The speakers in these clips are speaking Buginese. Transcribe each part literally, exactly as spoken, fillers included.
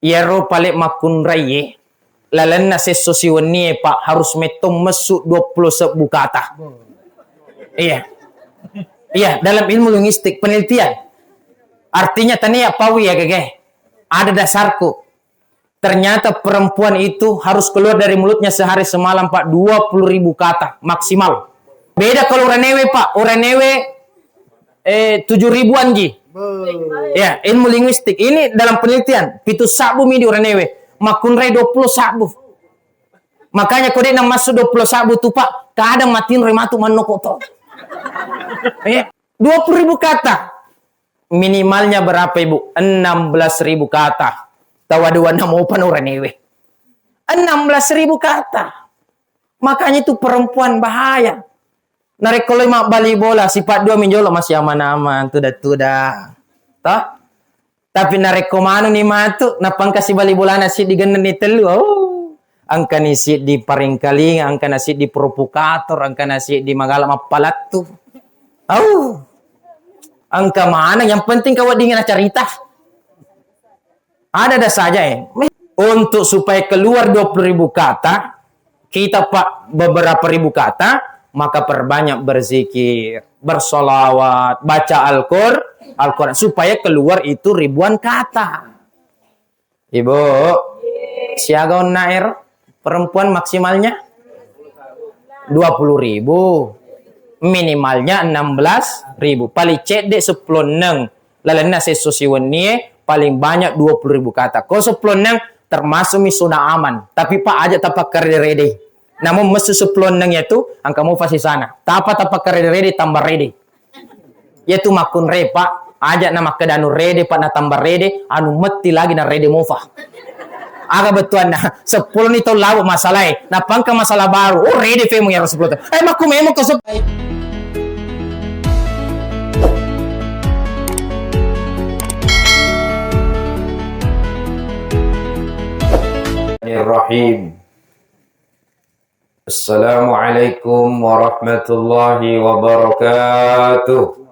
Iyaro pale makkunraie lalenna sesso siwennie, Pak, harus mettong messu dua puluh sebbu kata. Iya. Iya, dalam ilmu linguistik, penelitian. Artinya tania pawi ya, gege. Ada dasarku. Ternyata perempuan itu harus keluar dari mulutnya sehari semalam, Pak, dua puluh ribu kata maksimal. Beda kalau uranewe, Pak. Uranewe, eh, tujuh ribuan ji. Ya, ilmu linguistik. Ini dalam penelitian, pitu sabbu mi di uranewe. Makkunrai dua puluh sabbu. Makanya kode nang masuk dua puluh sabbu tu, Pak, kadang matinroi matu mannoko to. Ya, dua puluh ribu kata. Minimalnya berapa, Ibu? Enam belas ribu kata. Tawa dua enam opan uranewe. Enam belas ribu kata. Makanya itu perempuan bahaya. Narekko loi mabbali bola, sifat dua mi jolo masih aman-aman, tuda-tuda. Toh? Tapi narekko manuni matu, nappa engka sibali bolana siddi gennenni tellu, oh, engkani siddi paringkalinga, engkana siddi provokator, engkana siddi magala mappalattu. Oh, engka maneng, yang penting kaweddingngi nacarita. Ada-ada saja, eh. Untuk supaya keluar dua puluh ribu kata, kita, Pak, beberapa ribu kata, maka perbanyak berzikir, bersolawat, baca Al-Qur-, Al-Quran, supaya keluar itu ribuan kata. Ibu, siaga onna ero perempuan maksimalnya dua puluh ribu, minimalnya enam belas ribu, paling cedde sepuluh neng. Lalenna sesso siwennie paling banyak dua puluh ribu kata. Ko sepuluh neng termasuk mi zona aman. Tapi, Pak, aja tapakkarede-rede. Namun messu sepuluh neng yatu, engka mofa sisana. Tapa tapakkarede-rede tambah rede. Yatu makkunrai, Pak, aja na makkeda anu rede, Pak, na tambah rede, anu metti lagi na rede mofa. Aga bettuanna, sepuluh ni tau labu masalae, nappa engka masalah baru. Oh, rede femu ya sepuluh tau. Eh, makku memo ko sep- Bismillahirrahmanirrahim. Assalamualaikum warahmatullahi wabarakatuh.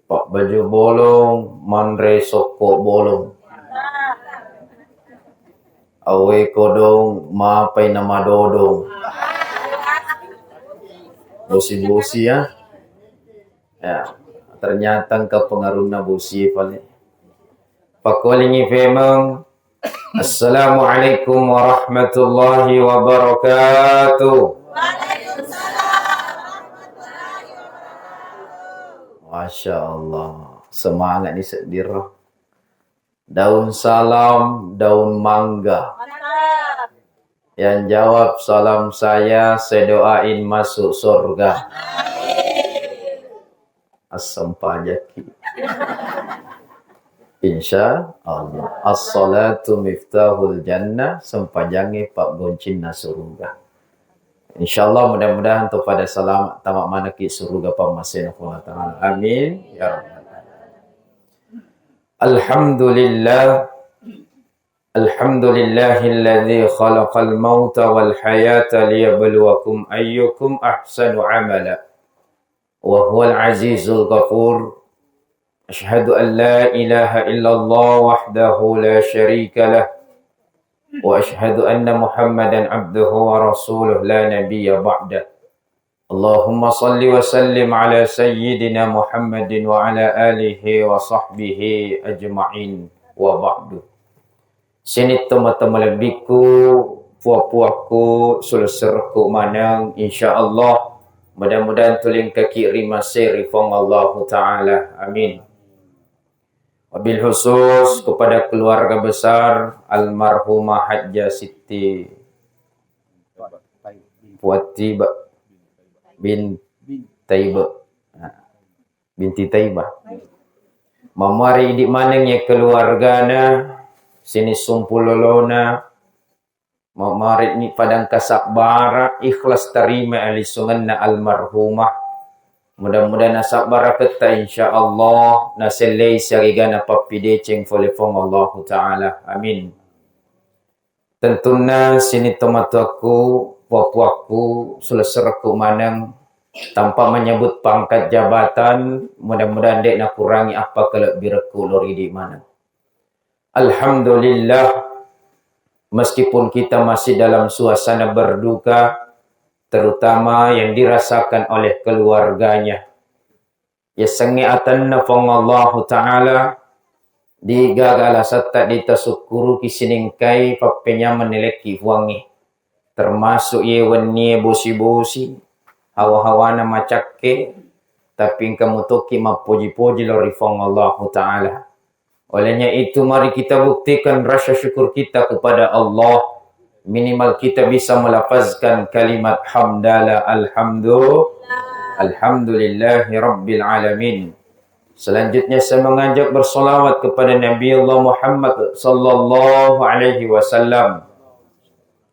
Pak baju bolong, manre sokko bolong. Awe kodong, mapai na madodong. Bosi-bosi ya. Ya, ternyata engka pengaruhna bosi pale. Pakolingi femeng. Assalamualaikum warahmatullahi wabarakatuh. Masya Allah. Semangat ni seddiro. Daun salam, daun mangga. Yang jawab salam saya, saya doain masuk surga. Assempajaki. Insya Allah. As-salatu miftahul jannah, sempajangnge paggoncinna suruga. Insya Allah, mudah-mudahan to pada selamat tamat manaki suruga pammasena Puang Allah Ta'ala. Amin. Ya Rabbal Alamin. Alhamdulillah. Alhamdulillahilladzi khalaqal mauta wal hayata liyabluwakum ayyukum ahsanu amala. Wa huwal azizul ghafur. Asyhadu an la ilaha illallah wahdahu la syarika lah. Wa asyhadu anna Muhammadan abduhu wa rasuluh la nabiyya ba'dah. Allahumma salli wa sallim ala sayyidina Muhammadin wa ala alihi wa sahbihi ajma'in, wa ba'du. Sining tomatoa malebbikku, pua-puakku, sulesserekku maneng, insya Allah, mudah-mudahan tulingkaki ri maseri Puang Allahu Ta'ala. Amin. Wabil khusus kepada keluarga besar almarhumah Hajjah Siti Puatiba bin Taiba. Nah, binti Taiba. Mamari idi maneng ya keluargana, sining sumpulolona, mamari ni padang kasabbara, ikhlas tarima alisungenna almarhumah. Mudah-mudahan nasabbaraketta insya Allah, nasellei siagegana pappideceng fole Puang Allahu Ta'ala. Amin. Tentunna sining tomatoakku, puapuakku, sulesserekku maneng, Tanpa menyebut pangkat jabatan, mudah-mudahan de' nakurangi apa kelebbirekku lao ri idi' maneng. Alhamdulillah, meskipun kita masih dalam suasana berduka, terutama yang dirasakan oleh keluarganya. Yasengnge atanna Puang Allahu Ta'ala, de'gaga alasatta de' tasukkuruki sining engkai pappenyameng nalekki Puangnge. Termasuk iye wennie bosi-bosi, hawa-hawana macakke, tapi engka mutokki mappoji-poji lao ri Puang Allahu Ta'ala. Olehnya itu, mari kita buktikan rasa syukur kita kepada Allah. Minimal kita bisa melafazkan kalimat hamdala, alhamdu-, alhamdulillahi rabbil alamin. Selanjutnya, saya mengajak bersolawat kepada Nabi Allah Muhammad sallallahu alaihi wasallam.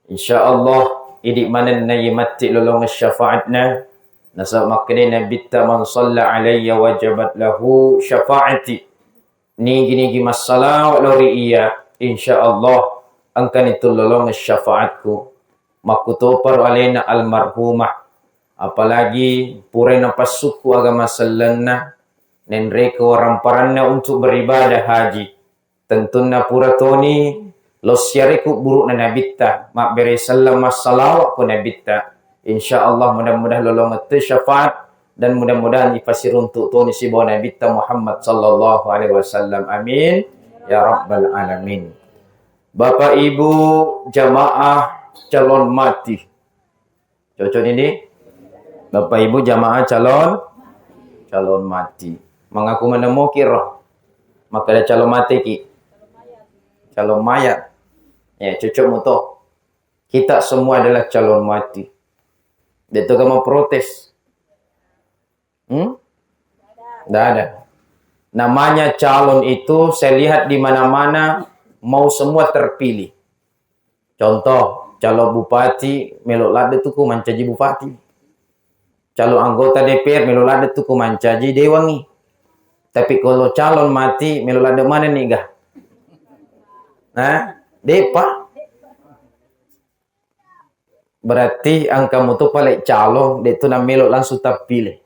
Insya Allah, idi' manenna iye matti lolongeng syafaatna, nasaba makkedai Nabitta, "Man shalla alayya wajabat lahu syafaati." Nigi-nigi massalawa lao ri iyya, insya Allah engkani tullolongeng syafaatku. Makkutoparo alena almarhumah, apalagi purai napassukku agama sellenna, nenreka waramparanna untuk beribadah haji. Tentunna pura toni lao siare kubburu'na Nabitta, mabbere selleng massalawa ko Nabitta. Insya Allah, mudah-mudahan lolongeng toi syafaat dan mudah-mudahan ipasiruntu' toni sibawa Nabitta Muhammad sallallahu alaihi wasallam. Amin ya rabbal alamin. Bapak Ibu jamaah calon mati, cocok ini? Bapak Ibu jamaah calon, calon mati. Mengaku menemuki roh. Maka ada calon mati ki. Calon mayat. Ya, cocok muto. Kita semua adalah calon mati. Dia tu mau protes. Hmm? Tidak ada. Namanya calon itu saya lihat di mana-mana mau semua terpilih. Contoh, calon bupati melo ladde tu ku mancaji bupati. Calon anggota D P R melo ladde tu ku mancaji dewangi. Tapi kalau calon mati melo ladde mana nih gah? Nah, depa. Berarti engka muto pale calon, de tu namelo langsung tappile.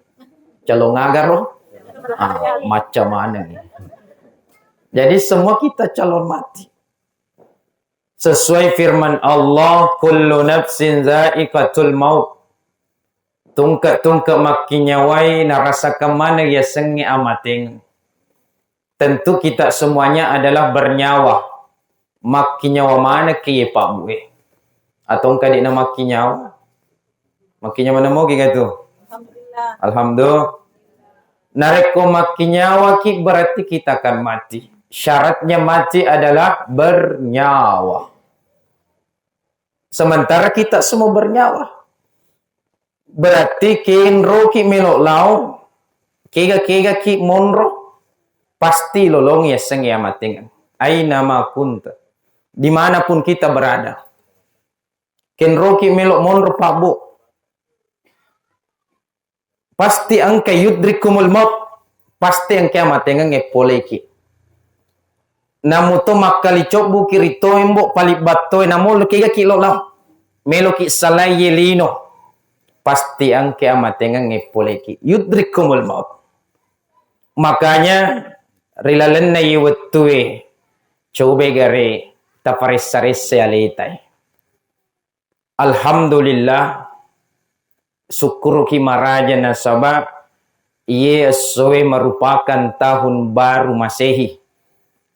Calon agaro? Ah, macam mana nih? Jadi semua kita calon mati. Sesuai firman Allah, "Kullu nafsin za'iqatul maut." Tungke-tungke makkinyawai narasakan maneng yasengnge amateng. Tentu kita semuanya adalah bernyawa. Makkinyawa manekki ye pabbu e? Atau engka de'na makkinyawa? Makkinyawa namo ki gatu? Alhamdulillah. Alhamdulillah. Narekko makkinyawa ki, berarti kita akan mati. Syaratnya mati adalah bernyawa. Sementara kita semua bernyawa. Berarti kenroki melo lao, kega-kega ki monro, pasti lolong yasengnge amatengeng. Aina ma kunta. Dimanapun kita berada. Kenroki melo monro pabbu. Pasti engka yudrikumul maut, pasti engka amatengeng eppoleki. Namuto makkali cobbuki ri toembo pali battoe, namolo kegaki lo lao. Meloki salai ye lino. Pasti engka amatengeng eppoleki. Yudrikumul maut. Makanya ri lalenna ye wettue cobe gare taparessa-ressa aletai. Alhamdulillah, sukkuruki maraja nasaba iye essoe merupakan tahun baru Masehi.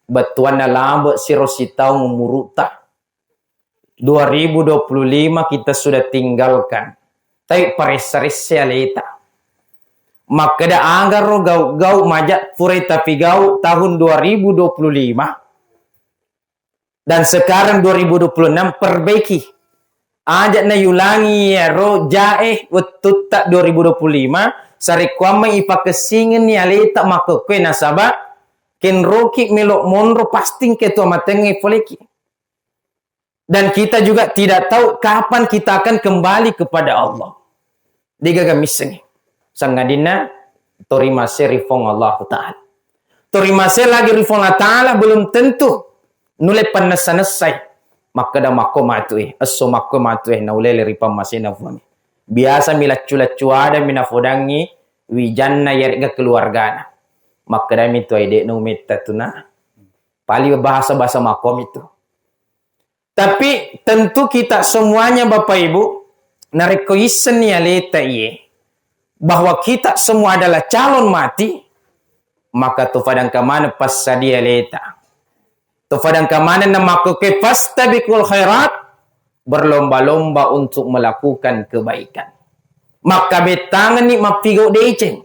Bettuanna labe siro sitaung umuru'ta. Dua ribu dua puluh lima kita sudah tinggalkan. Tapi paressa-ressa aleta. Makkeda agaro gau-gau maja purai tapigau tahun dua ribu dua puluh lima. Dan sekarang dua ribu dua puluh enam, perbaiki. Aja nayulangi iyaro jae wettutta dua ribu dua puluh lima, sarekkuammeng ipakessingenni aleta makkokkoe nasaba kenroki melo monro pasti engka tu amatengnge poleki. Dan kita juga tidak tahu kapan kita akan kembali kepada Allah. Degaga missengngi. Sangadinna tori mase ri Puang Allahu Ta'ala. Tori mase lagi ri Puang Allah Ta'ala belum tentu nulle pannessa-nessai. Makkeda makko matu e, esso makko matu e, naulele ri pammasena Puang. Biasa mi laccu-laccu ada mi nafodangngi wijanna yarega keluargana. Makkedami tu ai, "De'na umetta tu na." Pali bahasa-bahasa makomitu. Tapi tentu kita semuanya, Bapak Ibu, narekko issenni aleta iye bahwa kita semua adalah calon mati, maka tufadangka maneng passadia aleta. Tufadangka maneng namakkuke fastabiqul khairat, berlomba-lomba untuk melakukan kebaikan. Makkabettangenni mappigau deceng.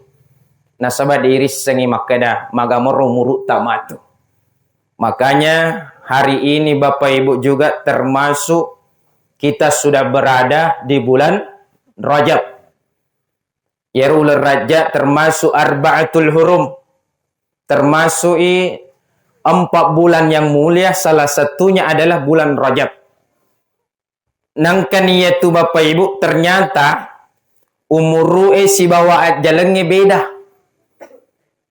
Nasaba dirissengi makkeda magamoro umuru'ta matu. Makanya hari ini Bapak Ibu juga termasuk kita sudah berada di bulan Rajab. Iyaro uleng Rajab termasuk Arba'atul Hurum. Termasuk i empat bulan yang mulia, salah satunya adalah bulan Rajab. Nangkani iyatu Bapak Ibu, ternyata umuru'e sibawa ajjalengnge beda.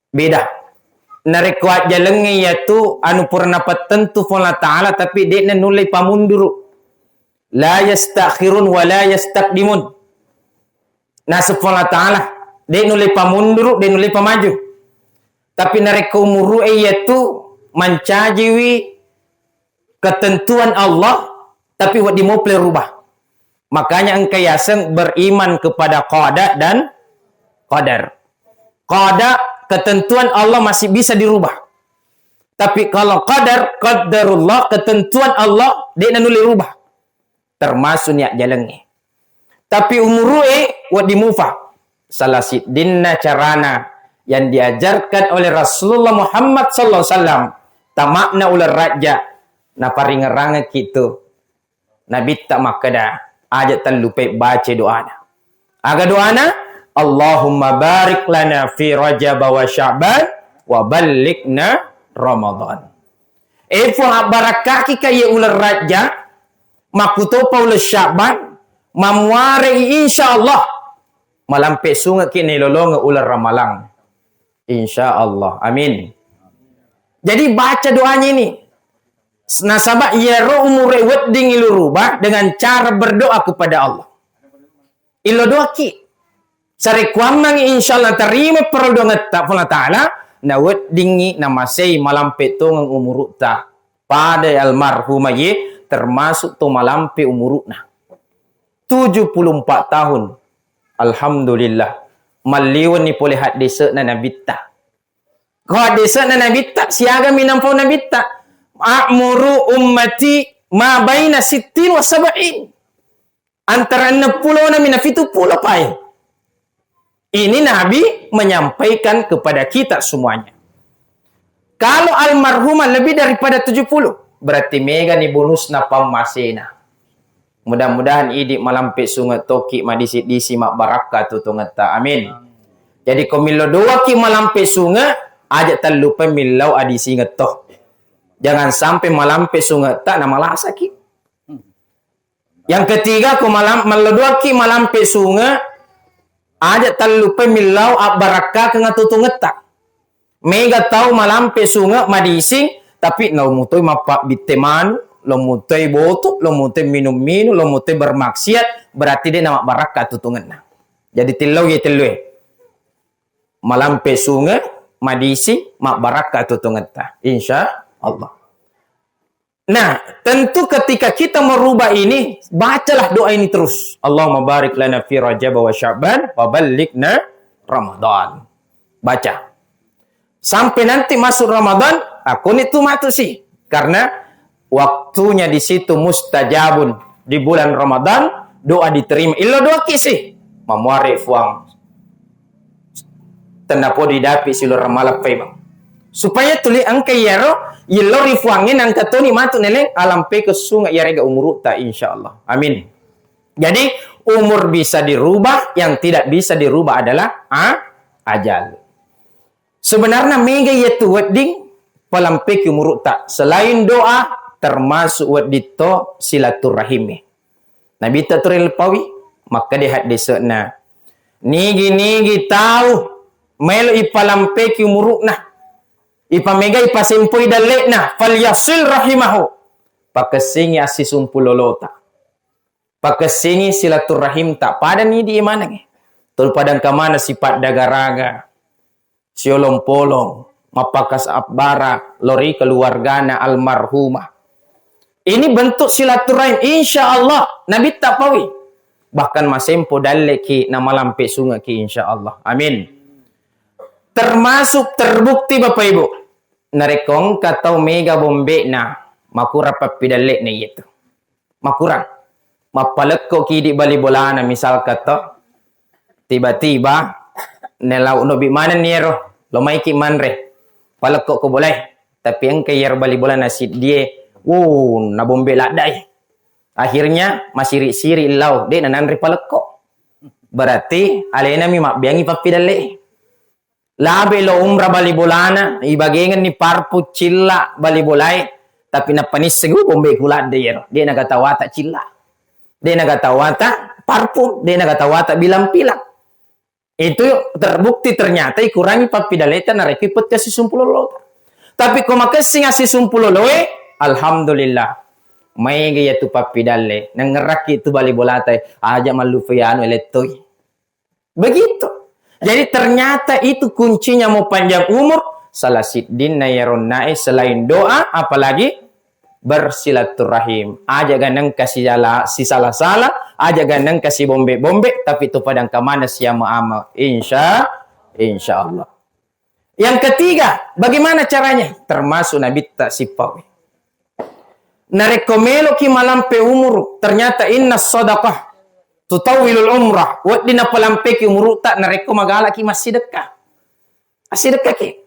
Beda. Narekko ajjalengnge iyatu anu pura napattentu Puang Allah Ta'ala, tapi de'na nulle pamunduru. La yastakhirun wa la yastaqdimun. Naseng Puang Allah Ta'ala, de' nulle pamunduru, de' nulle pamaju. Tapi narekko umuru'e iyatu mancajiwi ketentuan Allah, tapi wedding mople rubah. Makanya engka yaseng beriman kepada qada dan qadar. Qada, ketentuan Allah masih bisa dirubah. Tapi kalau qadar, qadarullah, ketentuan Allah, de' nanulle rubah. Termasuk niat jalengnge. Tapi umuru'e wedding mufa. Salah siddinna carana yang diajarkan oleh Rasulullah Muhammad sallallahu alaihi wasallam, tama'na uleng Rajab, naparingerangekki tu Nabitta makkeda, aja tellupai baca doana. Aga doana? Allahumma barik lana fi Rajab wa Sya'ban wa ballighna Ramadan. E Puang, abbarakkaki ka iye uleng Rajab, makkutopa uleng Sya'ban, mamuarei insyaallah malampe sungekki nailolongeng uleng Ramalang. Insyaallah. Amin. Jadi baca doanya ini. Nasaba iyaro umure wedding ilurubah dengan cara berdoa kepada Allah. Illo doaki. Sarekkuammengngi insyaallah terima perdoangetta Puang Allah Ta'ala, naweddingngi namasei malampe tongeng umuru'ta. Pada almarhumah ye termasuk to malampe umuru'na. Tujuh puluh empat tahun. Alhamdulillah. Malliwenni pole haddese'na Nabitta. Ko haddese'na Nabitta, siaga mi nampau Nabitta. A'muru ummati ma baina sittin wa sab'in. Antara enneppulona mi na fituppulo pae. Ini Nabi menyampaikan kepada kita semuanya. Kalau almarhumah lebih daripada tujuh puluh, berarti mega ni bonusna pammasena. Mudah-mudahan idi malampe sunge toki madisi-disi mabbarakka tutungetta. Amin. Jadi ko millo doaki malampe sunge, aja tellupai millau adisingeng to. Jangan sampai malampe sungetta na malasaki. Yang ketiga, ko malam-, mallodoakki malampe sunge, aja tallupai millau abbarakkakeng atutungetta. Mega tau malampe sunge madising, tapi lo mutoi mappabbitte manu, lo mutoi botu, lo mutoi minum-minum, lo mutoi bermaksiat, berarti de namabbarakka atutungenna. Jadi tillau ye tellue. Malampe sunge, madising, mabbarakka atutungetta. Insya Allah. Nah, tentu ketika kita merubah ini, bacalah doa ini terus. Allahumma barik lana fi Rajab wa Sya'ban wa ballighna Ramadan. Baca. Sampai nanti masuk Ramadan, aku ni tu matu sih. Karena waktunya di situ mustajabun. Di bulan Ramadan, doa diterima. Illo doaki sih. Mamuare fuang. Tennapodo idapi silorang malappai, Bang. Supaya tuli engka iyaro, yello ri Puangnge nangka toni matu neleng, alampeke sunge iyarega umuru'ta, insyaallah. Amin. Jadi, umur bisa dirubah, yang tidak bisa dirubah adalah a-, ajal. Sebenarnya mega iyatu wedding palampeki umuru'ta. Selain doa, termasuk wedding to silaturahimi. Nabitta tu rileppawi, makkeda haddese'na, nigi-nigi tau maelo ipalampeki umuru'na, ipamega ipasempoi dalle'na, falyasil rahimahu, pakessingi assisumpu lolota. Pakessingi silaturrahimta, pada nidi maneng. Tolu padangka maneng sipaddagaraga, siolong-polong, mappakas abbara lori keluargana almarhumah. Ini bentuk silaturahim, insya Allah Nabitta pawi. Bahkan masempo dalleki namalampe sungeki, insya Allah. Amin. Termasuk terbukti Bapak Ibu, narekko engka tau mega bombe'na, makurang pappidalle'na iyatu. Makurang. Mappalekko ki di bali bolana, misalkan to, tiba-tiba nelau nobi manenni ero, lo maiki manre, palekko ko bolai, tapi engka iyaro bali bolana siddie, wuh, nabombe laddai. Akhirnya masiri-siri lao, de nananre palekko. Berarti alenami mabbiangi pappidalle. Labe lo umrah bali bolana, ibagengenni parpu cilla bali bolae, tapi nappanisseng, "Uh, bombe kuladde yero." De nagatawata cilla. De nagatawata parfum, de nagatawata bilang-pilang. Itu terbukti ternyata ikurangi pappidaleta narekko ipetti assisumpulolota. Tapi ko makessing assisumpuloloe, alhamdulillah. Maega yatu pappidalle, nangerakki tu bali bolata, aja mallupai anu elettoi. Begitu. Jadi ternyata itu kuncinya mau panjang umur, salah siddinna yaronnae selain doa, apalagi bersilaturahim. Aja ganeng kasih sisala-sala, aja ganeng kasih bombe-bombe, tapi tu padang kamana siama ama. Insya, insya Allah. Yang ketiga, bagaimana caranya? Termasuk Nabitta sipawe. Narekko meloki malampe umuru, ternyata inna sadaqah tutawwilul umrah. Wedding napalampeki umuruta narekko magalaki massidekka. Assidekkaki.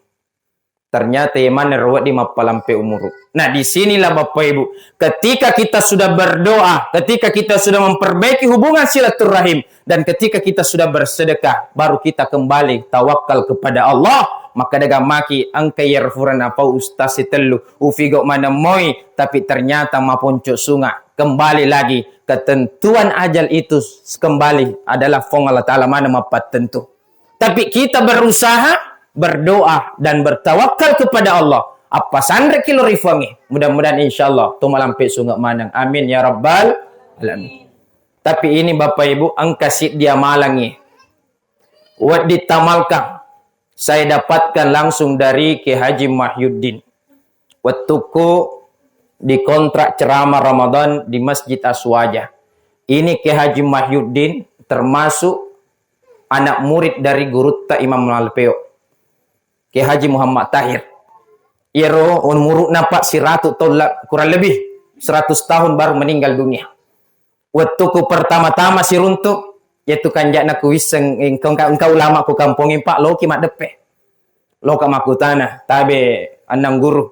Ternyata imanna ro wedding mappalampe umuru. Nah, disinilah Bapak Ibu, ketika kita sudah berdoa, ketika kita sudah memperbaiki hubungan silaturahim, dan ketika kita sudah bersedekah, baru kita kembali tawakal kepada Allah. Maka dagang maki engka iyaro furana pau ustaz sitellu, ufigo maneng moi, tapi ternyata maponco sunga. Kembali lagi, ketentuan ajal itu kembali adalah Puang Allah Ta'ala mana mapattentu. Tapi kita berusaha, berdoa, dan bertawakal kepada Allah. Apa sanre kilo rifangi. Mudah-mudahan insya Allah tumalampe sunga maneng. Amin ya rabbal alamin. Tapi ini Bapak Ibu, engka siddi amalangngi. Wedding tamalkang, saya dapatkan langsung dari Kiai Haji Mahyuddin. Wettukku dikontrak ceramah Ramadan di Masjid Aswaja. Ini Kiai Haji Mahyuddin termasuk anak murid dari gurutta Imam Malpeo. Kiai Haji Muhammad Tahir. Iyaro umuru'na, Pak, siratu taung la-, kurang lebih seratus tahun baru meninggal dunia. Wettuku pertama-tama siruntu, yaitu kanja'na kuwisseng, engka, engka, engka ulama ku kampongnge, Pak, loki maddeppe. Loka makkutana, tabe annang guru.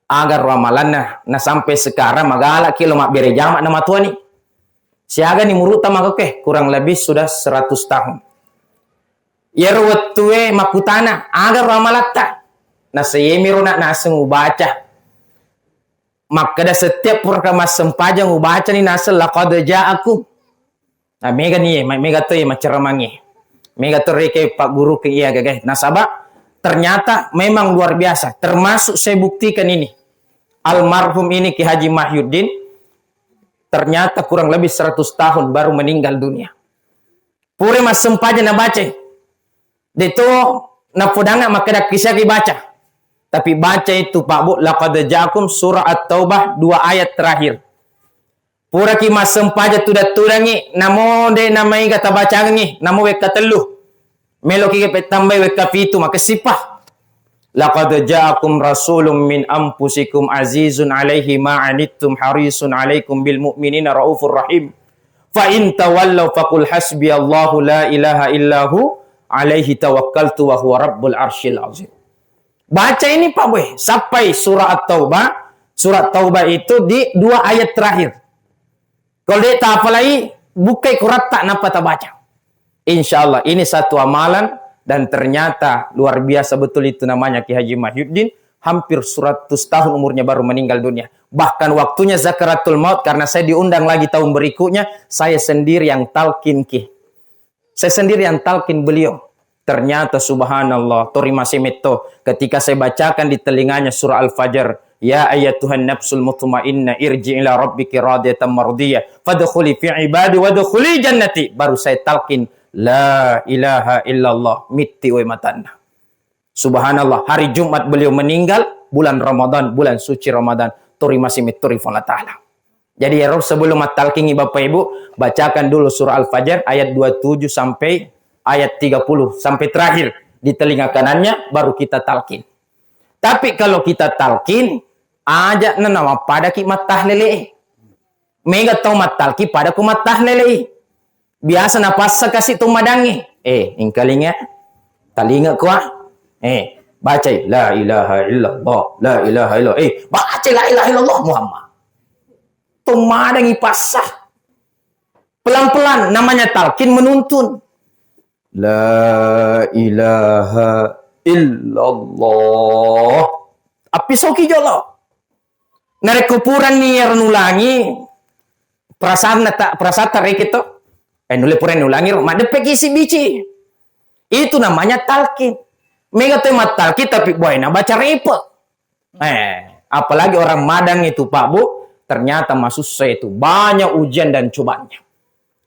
Aga ro amalanna, na sampai sekarang magalaki lo mabbere jama na matuani. Siagani muru'ta makoke, kurang lebih sudah seratus tahun. Iyaro wettue makkutana, aga ro amalatta? Naseyemiro na naseng ubaca. Makkeda setiap puraka massempajang ubacani naseng laqad ja'akum. Nah, mega ni, ma-, mega to ye maceramangi. Mega to reke Pak Guru ke iya gagai. Nasaba ternyata memang luar biasa. Termasuk saya buktikan ini. Almarhum ini Ki Haji Mahyuddin ternyata kurang lebih seratus tahun baru meninggal dunia. Pura massempajang nabaca. Deto napodangnga makkeda kisiaki baca. Tapi baca itu, Pak Bu, laqad ja'akum surah At-Taubah dua ayat terakhir. Puraki massempajang tudang-tudangi, namo de namaiga tabacangengi, namo wekka tellu. Meloki pettambai wekka pitu, makessippa. Laqad ja'akum rasulun min anfusikum azizun alaihi ma anittum harisun alaikum bil mu'minina raufur rahim. Fa in tawallaw faqul hasbiyallahu la ilaha illahu alaihi tawakkaltu wa huwa rabbul arsyil azim. Baca ini, Pak Boy, sampai surah At-Taubah. Surah Taubah itu di dua ayat terakhir. Kalau dia tak hafalai, bukai kuratta napa tabaca. Insya Allah, ini satu amalan dan ternyata luar biasa betul itu namanya Ki Haji Mahyuddin. Hampir seratus tahun umurnya baru meninggal dunia. Bahkan waktunya zakaratul maut, karena saya diundang lagi tahun berikutnya, saya sendiri yang talkin Ki. Saya sendiri yang talkin beliau. Ternyata subhanallah, tori masih metto. Ketika saya bacakan di telinganya surah Al-Fajr, "Ya ayyatuhan nafsul mutmainnah, irji ila rabbiki radiyatan mardiyah, fadkhuli fi ibadi wadkhuli jannati." Baru saya talqin, "La ilaha illallah." Mitti wae matanna. Subhanallah, hari Jumat beliau meninggal, bulan Ramadan, bulan suci Ramadan, tori masih mettori Puang Allah Ta'ala. Jadi, ero sebelum mattalkingi Bapak Ibu, bacakan dulu surah Al-Fajr ayat dua tujuh sampai ayat tiga puluh, sampai terakhir di telinga kanannya, baru kita talkin. Tapi kalau kita talkin, aja na namappadaki mattahlele. Mega tau mattalki pada ku mattahlele. Biasa napassa kasi tu madangi. Eh, ingkalinga, talinga kua. Eh, bacai la ilaha illallah, la ilaha illallah. Eh, bacai la ilaha illallah Muhammad. Tu madangi passa. Pelan-pelan, namanya talqin menuntun. La ilaha illallah. Appisoki jolo. Narekko purani iyaro nulangi, perasaanna ta-, perasaanta rekeng to. Eh, nulle purani nulangi ro, maddeppeki sibbici. Itu namanya talqin. Mega to mattalqin tapi buaina baca repe. Eh, apalagi orang Madang itu, Pak Bu, ternyata masussa itu, banyak ujian dan cobaannya.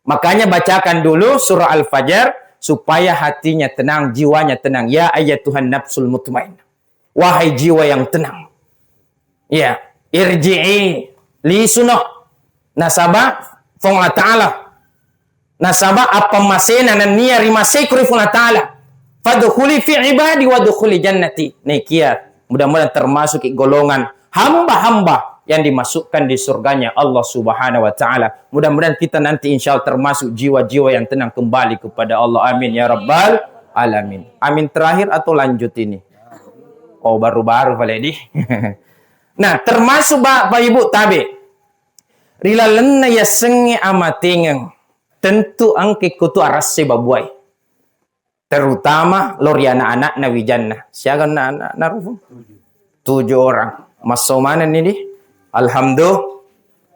Makanya bacakan dulu surah Al-Fajr supaya hatinya tenang, jiwanya tenang. Ya ayyatuhan nafsul mutmainnah. Wahai jiwa yang tenang. Ya, irji'i, lisuno. Nasaba Puang Allah Ta'ala. Nasaba appamasena nennia rimasei ku ri Puang Allah Ta'ala. Fadkhuli fi ibadi wadkhuli jannati. Nekia, mudah-mudahan termasuk golongan hamba-hamba yang dimasukkan di surganya Allah Subhanahu wa Ta'ala. Mudah-mudahan kita nanti insya Allah termasuk jiwa-jiwa yang tenang kembali kepada Allah. Amin ya rabbal alamin. Amin terakhir atau lanjut ini? Oh, baru-baru pale di. Nah, termasuk Bapak Ibu tabe. Ri lalenna yasengnge amatengeng, tentu engka kutu arasse babuai. Terutama lo ri anak-anakna wijanna. Siaga anak-anakna rufu? Tujuh orang. Masso manenni di? Alhamdulillah,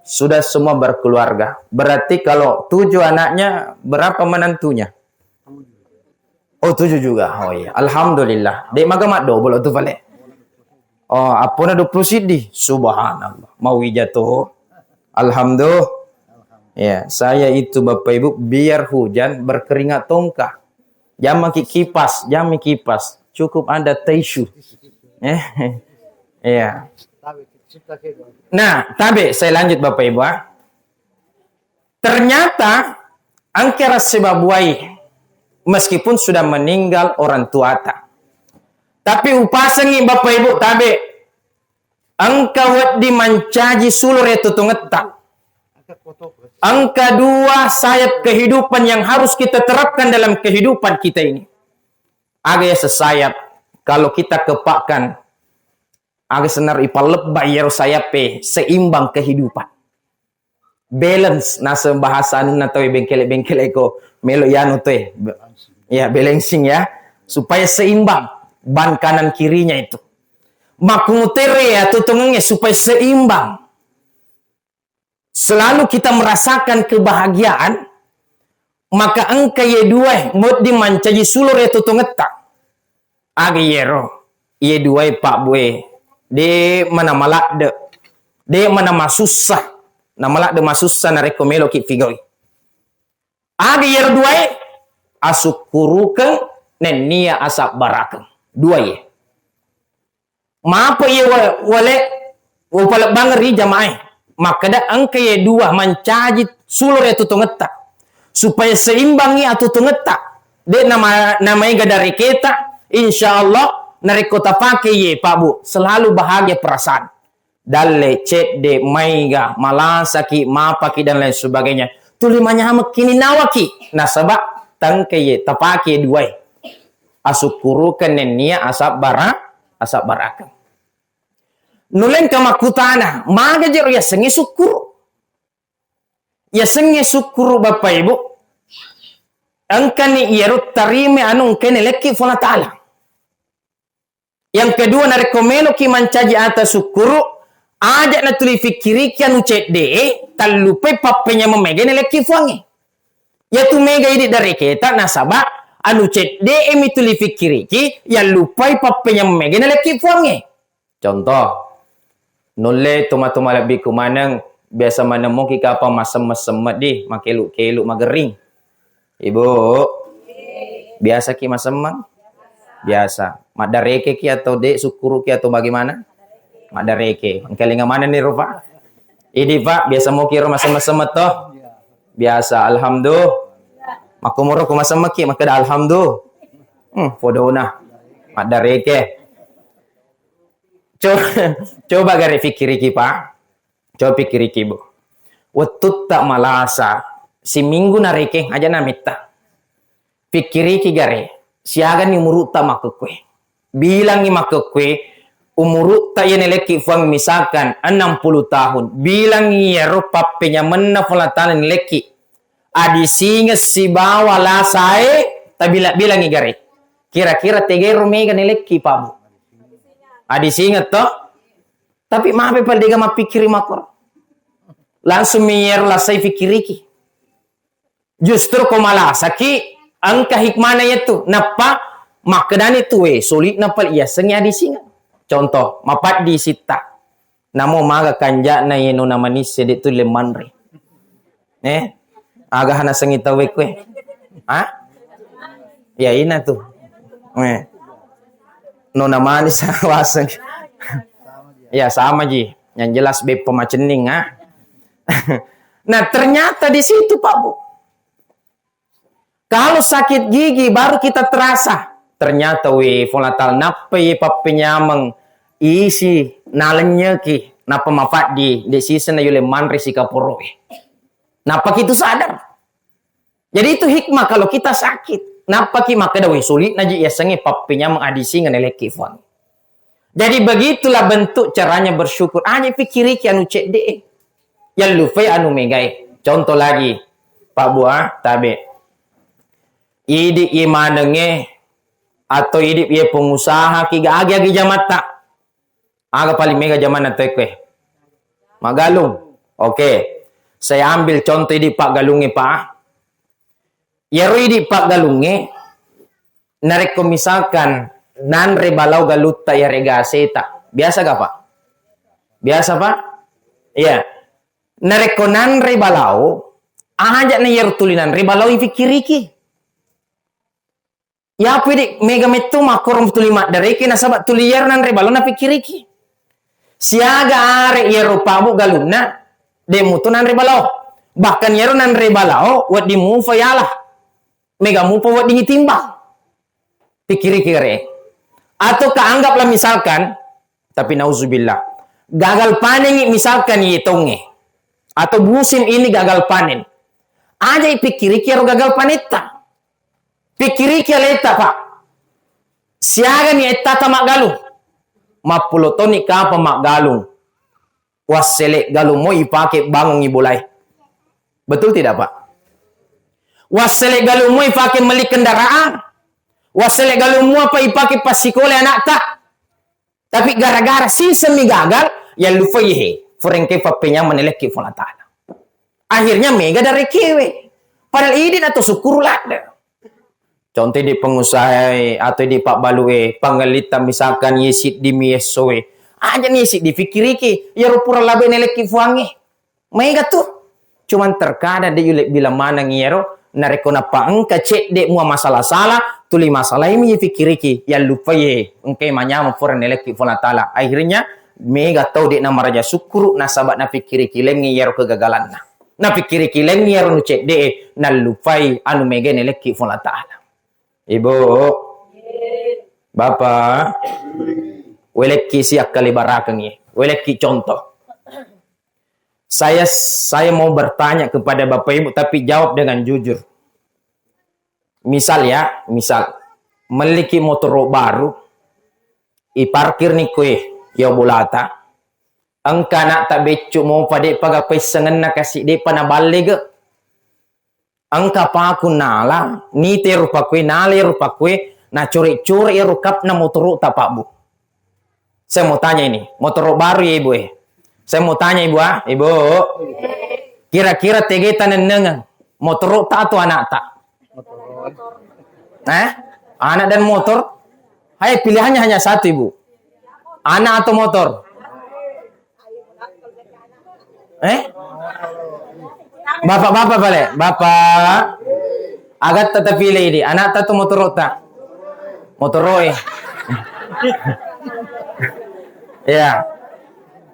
sudah semua berkeluarga. Berarti kalau tujuh anaknya, berapa menantunya? Oh, tujuh juga. Oh iya, alhamdulillah. De' maga maddobolo tu pale. Oh, appona dua puluh siddi. Subhanallah. Mau wija to. Alhamdulillah. Ya, saya itu Bapak Ibu biar hujan berkeringat tongkah. Jammaki kipas, jammi kipas. Cukup ada tisu. Eh, iya. Nah, tabe saya lanjut Bapak Ibu, ah. Ternyata engka resse babuai meskipun sudah meninggal orang tuata. Tapi upasengi Bapak Ibu tabe, engka wedding mancaji sulo ri totongetta. Engka dua sayap kehidupan yang harus kita terapkan dalam kehidupan kita ini. Aga ya sesayap, kalau kita kepakkan, aga senar ipallebba iyaro sayappe, seimbang kehidupan. Balance, naseng bahasa anunna tau bengkele-bengkele ko melo yanu toe. Be-, ya, balancing ya. Supaya seimbang ban kanan kirinya itu. Makkutere ya tutungengnge supaya seimbang. Selalu kita merasakan kebahagiaan, maka engka ye dua wedding mancaji sulo ri totongetta. Aga yero? Iye duae, Pak, Bu, e, de' mana maladde, de' mana masussa, na maladde masussa narekko meloki figaui. Aga yero duae? Asukkurukeng nennia asabbarakeng. Duae. Mapa iye wa-, wale upalebbangeng ri jamaah e. Makkeda engka ye dua mancaji sulo ri atutungetta. Supaya seimbangngi atutungetta. De' nama-, namaega dareketa, insya Allah narekko tapake ye, Pak, Bu, selalu bahagia perasaan. Dalle, cedde, maiga, malasaki, mapaki, dan lain sebagainya. Tuli manyamekki ninawaki. Nasaba tengke ye, tapake duae. Asukkurukeng nennia asabbara-, asabbarakeng. Nulengka makkutana, maga jero yasengnge sukkuru? Yasengnge sukkuru, Bappa Ibu, engkani iyaro tarima anu engkae nalekki Puang Allah Ta'ala. Yang kedua, narekko meloki mancaji ata sukkuru, aja natuli fikkiriki anu cedde e, tallupai pappenyameng maega nalekki Puangnge. Yatu maega idi dareketa nasaba anu cedde e mi tuli fikkiriki, yallupai pappenyameng maega nalekki Puangnge. Contoh, Nulle toma-toma lebbiku maneng, biasa manemmoki kapang masemmet-semmet di, makelu-kelu, magering. Ibu, biasaki masemmeng? Biasa. Maddarekeki atau de, sukkuruki atau bagaimana? Maddareke. Engkalinga manenni ro, Pak? Idi, Pak, biasa moki ro masemmet-semmet toh? Biasa, alhamdulillah. Makkumuro ku masemmeki, makkeda alhamdulillah. Hmm, podona. Maddareke. Co-, coba gare pikkiriki, Pak. Coba pikkiriki, Bu. Wettutta malasa, siminggu narekeng aja nametta. Pikkiriki gare, siaganni umurutta makkekkue. Bilangi makkekkue, umurutta iya nalekki Fuang misalkan enam puluh tahun. Bilangi iyaro pappenyamenna Fuang Allah Ta'ala nalekki. Adisingeng sibawa lasae, tabila-bilangi gare. Kira-kira tegero mega nalekki, Pak, Bu? Adisingeng to? Tapi mape pale dega mappikkiri makkoro. Langsung mi iyaro lasai pikkiriki. Justru ko malasaki, engka hikmana yettu. Nappa makkedani tu, "We, suli'na pale iyasengnge adisingeng." Contoh, mapaddi sitta. Namo maga kanja'na ye nona manisse de' tulle manre. Eh, aga hana sengi tauwe kue? Ah? Ya ina tu. Eh. Nona manis waseng. Ya sama ji. Yang jelas beppa macenning, ah. Nah, ternyata di situ, Pak, Bu. Kalau sakit gigi baru kita terasa. Ternyata we, Fuang Allah Ta'ala nappa ye pappenyameng isi nalennyeki, nappa mapaddi, de' siseng na yule manre sikaporoe. Nappa kitu sadar. Jadi itu hikmah kalau kita sakit. Nappaki makkeda, "We, suli'na ji yasengnge pappenyameng adisingeng nalekki Fuang." Jadi begitulah bentuk caranya bersyukur. Aja pikkiriki anu cedde'e. Yallupai anu megae. Contoh lagi, Pak, Bu, ah, tabe. Idi' ye manengnge atau idi' ye pengusaha ki ga agi-agi jamatta. Aga paling mega jamanna tauwe kue? Maggalung. Oke. Saya ambil contoh idi' paggalungnge, Pak. Iyaro idi' paggalungnge, narekko misalkan nanre balau galutta iyarega aseta, biasa ga, Pak? Biasa, Pak? Iya. Narekko nanre balau, aja na iyaro tuli nanre balau ipikkiriki. Yapu idi' mega metto makkoro tuli maddareke nasaba tuli iyaro nanre balau napikkiriki. Siaga are iyaro, Pak, Bu, galunna, de' muto nanre balau. Bahkan iyaro nanre balau wedding mupa yala. Mega mupa wedding itimbang. Pikkiriki gare. Ataukah anggaplah misalkan, tapi nauzubillah, gagal panengngi misalkan iye taungnge, atau musim ini gagal panen. Aja ipikkiriki iyaro gagal panetta. Pikkiriki aleta, Pak. Siagani ettata maggalung. Mappulo tonni kapang maggalung. Wassele galung mo ipake bangungngi bolae. Betul tidak, Pak? Wassele galung mo ipake melli kendaraan. Wassele galung mo apa ipake passikole anakta. Tapi gara-gara siseng mi gagal, yallupai he, furengke pappenyameng nalekki Fuang Allah Ta'ala. Akhirnya mega darekewe. Padahal idi' na to sukkuru ladde. Contoh di pengusaha atau di pabbalue, pangellitta misalkan ye siddi mi essoe. Aja ni siddi pikkiriki, iyaro pura labe nalekki Fuangnge. Maega tu. Cuman terkadang de' yule bilang maneng iyaro, narekko nappa engka cedde' mua masalah-salah, tuli masalahimi ipikkiriki, yallupai engkai manyameng pura nalekki Fuang Allah Ta'ala. Akhirnya mega tau de' namaraja sukkuru nasaba napikkiriki lengngi iyaro kegagalanna. Napikkiriki lengngi iyaro nu cedde'e, nallupai anu mega nalekki Fuang Allah Ta'ala. Ibu, Bapak, welekki si akkali barakengngi, welekki contoh. Saya, saya mau bertanya kepada Bapak Ibu, tapi jawab dengan jujur. Misal ya, misal, melliki motoro baru, iparkirni kue, ya bolata, engka anakta beccu mopa de'pa ga paissengenna kasi, de'pa naballega. Engka paku nala, nite rupa kue, nale rupa kue, nacore-core ero kapna motoro ta, Pak, Bu. Saya mau tanya ini, motoro baru ya, Ibu, eh. Saya mau tanya, Ibu, ah, Ibu. Kira-kira tegeta nennengeng, motoro ta atau anak ta? Eh? Anak dan motor? Hai, pilihannya hanya satu, Ibu. Anak atau motor? Eh? Bapak-bapak pale, bapak. Agatta tapile idi, anakta tu motoro'ta? Motoro'e. Ya.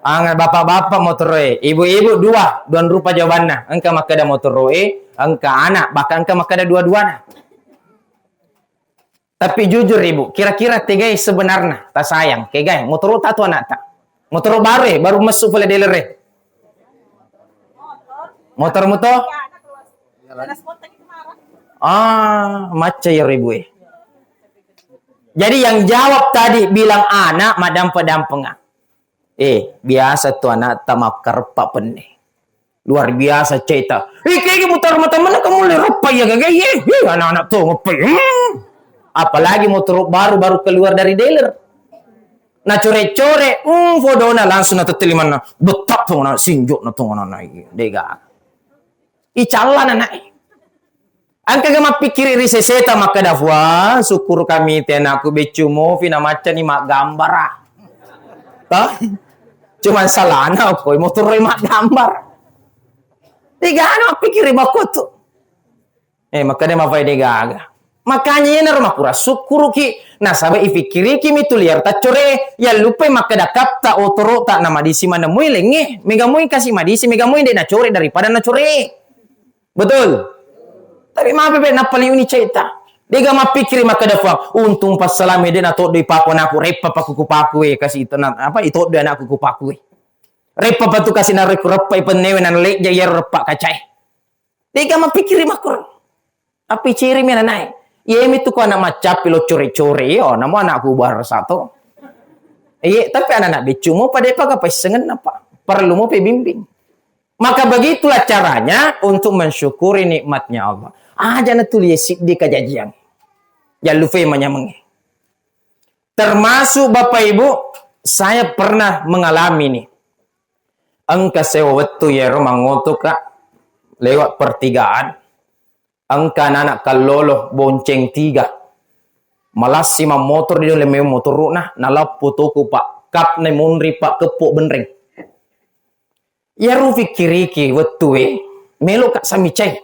Ang bapak-bapak motoro'e, ibu-ibu dua, dua rupa jawabanna. Engka makkeda motoro'e, engka anak, bahkan engka makkeda dua-duana. Tapi jujur, Ibu, kira-kira tegai sebenarna tasayang, kegai? Motoro'ta atau anakta? Motoro' baru, eh, baru messu pole dealer, eh. Motor muto? Ah, macca ya, Ibu, eh. Jadi yang jawab tadi bilang anak madampe-dampenga. Eh, biasa tu anakta makkareppa penne. Luar biasa ceta. Eh, kege mutar mata mana kamu le reppa ya gaga ye. Eh, anak-anak tu ngepe. Hmm. Apalagi motor baru, baru keluar dari dealer. Nah, core-core, hmm, fodona langsung na teteli mana. Betak tu na sinjo na tu na na. Dega. Icalla na na. Engkaga mappikkiri ri seseta makkeda, "Fuang, sukkuru kami te anakku beccu mofi na maccani maggambara." Toh? Cuman salana koi motoroi maggambar. Degana mappikkiri makkotu. Eh, makkeda mafai degaga. Makanya iyanaro makkura sukkuruki nasaba ifikkiriki mi tu liar taccore yallupai makkeda katta otoro'ta na madisi manemui lengnge. Mega moi kasi madisi, mega moi de nacore daripada nacore. Betul? Tapi mape pe nappa liuni ceta. Dega mappikkiri makkeda, "Fuang, untung passalami de natoddoi pako anakku, reppa paku ku pakue, kasi itu na, apa, itoddoi anakku ku pakue. Reppa patu kasi narekku reppai pennewe na lejja iyaro reppa kacae." Dega mappikkiri makkoro. Appiciri mi ananae. Iyemi tu ko anak maccappi lo core-core, yo, namo anakku barasa to. Iye, tapi anak-anak beccu mo pada paka paissengenna, Pak. Perlu mo pebimbing. Maka begitulah caranya untuk mensyukuri nikmatnya Allah. Aja na tulie siddi kajajiang. Jallufe manyamengnge. Termasuk Bapak Ibu, saya pernah mengalami nih. Engka sewa wettu yero mangoto ka lewat pertigaan. Engka anak kallolo bonceng tiga. Malassi mammotor di dalam motoruna, nalappu toku Pak. Kapne munri Pak keppo benreng. Iyaro fikkiriki wettue, meloka samicai.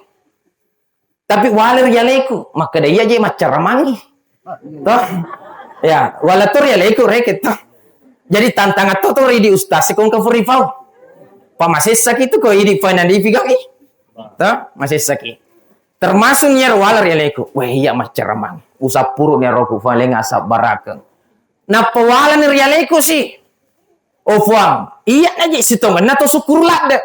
Tapi wale ri aleku, makkeda iya je maccaramangi. Toh? Ya, wala to ri aleku reke toh. Jadi tantangan to to ri di ustaz ko engka furifau. Pa masessaki tu ko idi fai na difigai. Toh, masessaki. Termasuk iyaro wala ri aleku. Weh, iya maccaramang. Usappuru ni aroku faleng asabbarakeng. Nappa walani ri aleku si. Oh Fuang, iya naji sitongenna to sukkuru ladde.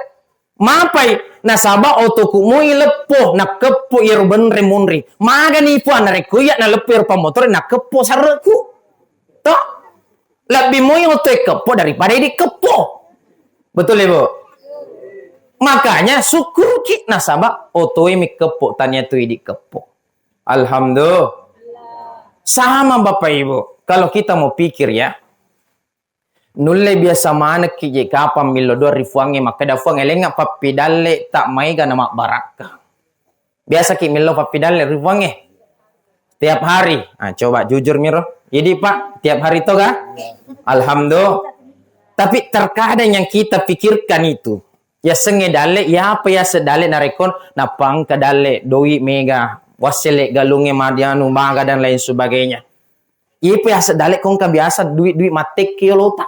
Mapai nasaba otoku moi leppo nakkeppo iyaro benre munri. Magani Fuang narekko iya naleppo iyaro pammotore nakkeppo sarreku. To? Lebbi moi otoe keppo daripada idi keppo. Betul ya, Bu? Makanya sukkuruki nasaba otoe mi keppo tania tu idi keppo. Alhamdulillah. Sama Bapak Ibu, kalau kita mau pikir ya, nulle biasa manekki je kapang millo doa ri Fuangnge makkeda, "Fuang, elengnga pappidalle tak maega na mabbarakka." Biasaki millo pappidalle ri Fuangnge? Tiap hari? Ah, coba jujur miro. Idi Pak, tiap hari toga? Alhamdulillah. Tapi terkadang yang kita pikirkan itu, yasengnge dalle, yapa yaseng dalle narekko nappa engka dalle, doi mega, wassele galungnge madianu maga dan lain sebagainya. Iyepa yaseng dalle ko engka biasa duit-duit mattekke yolota.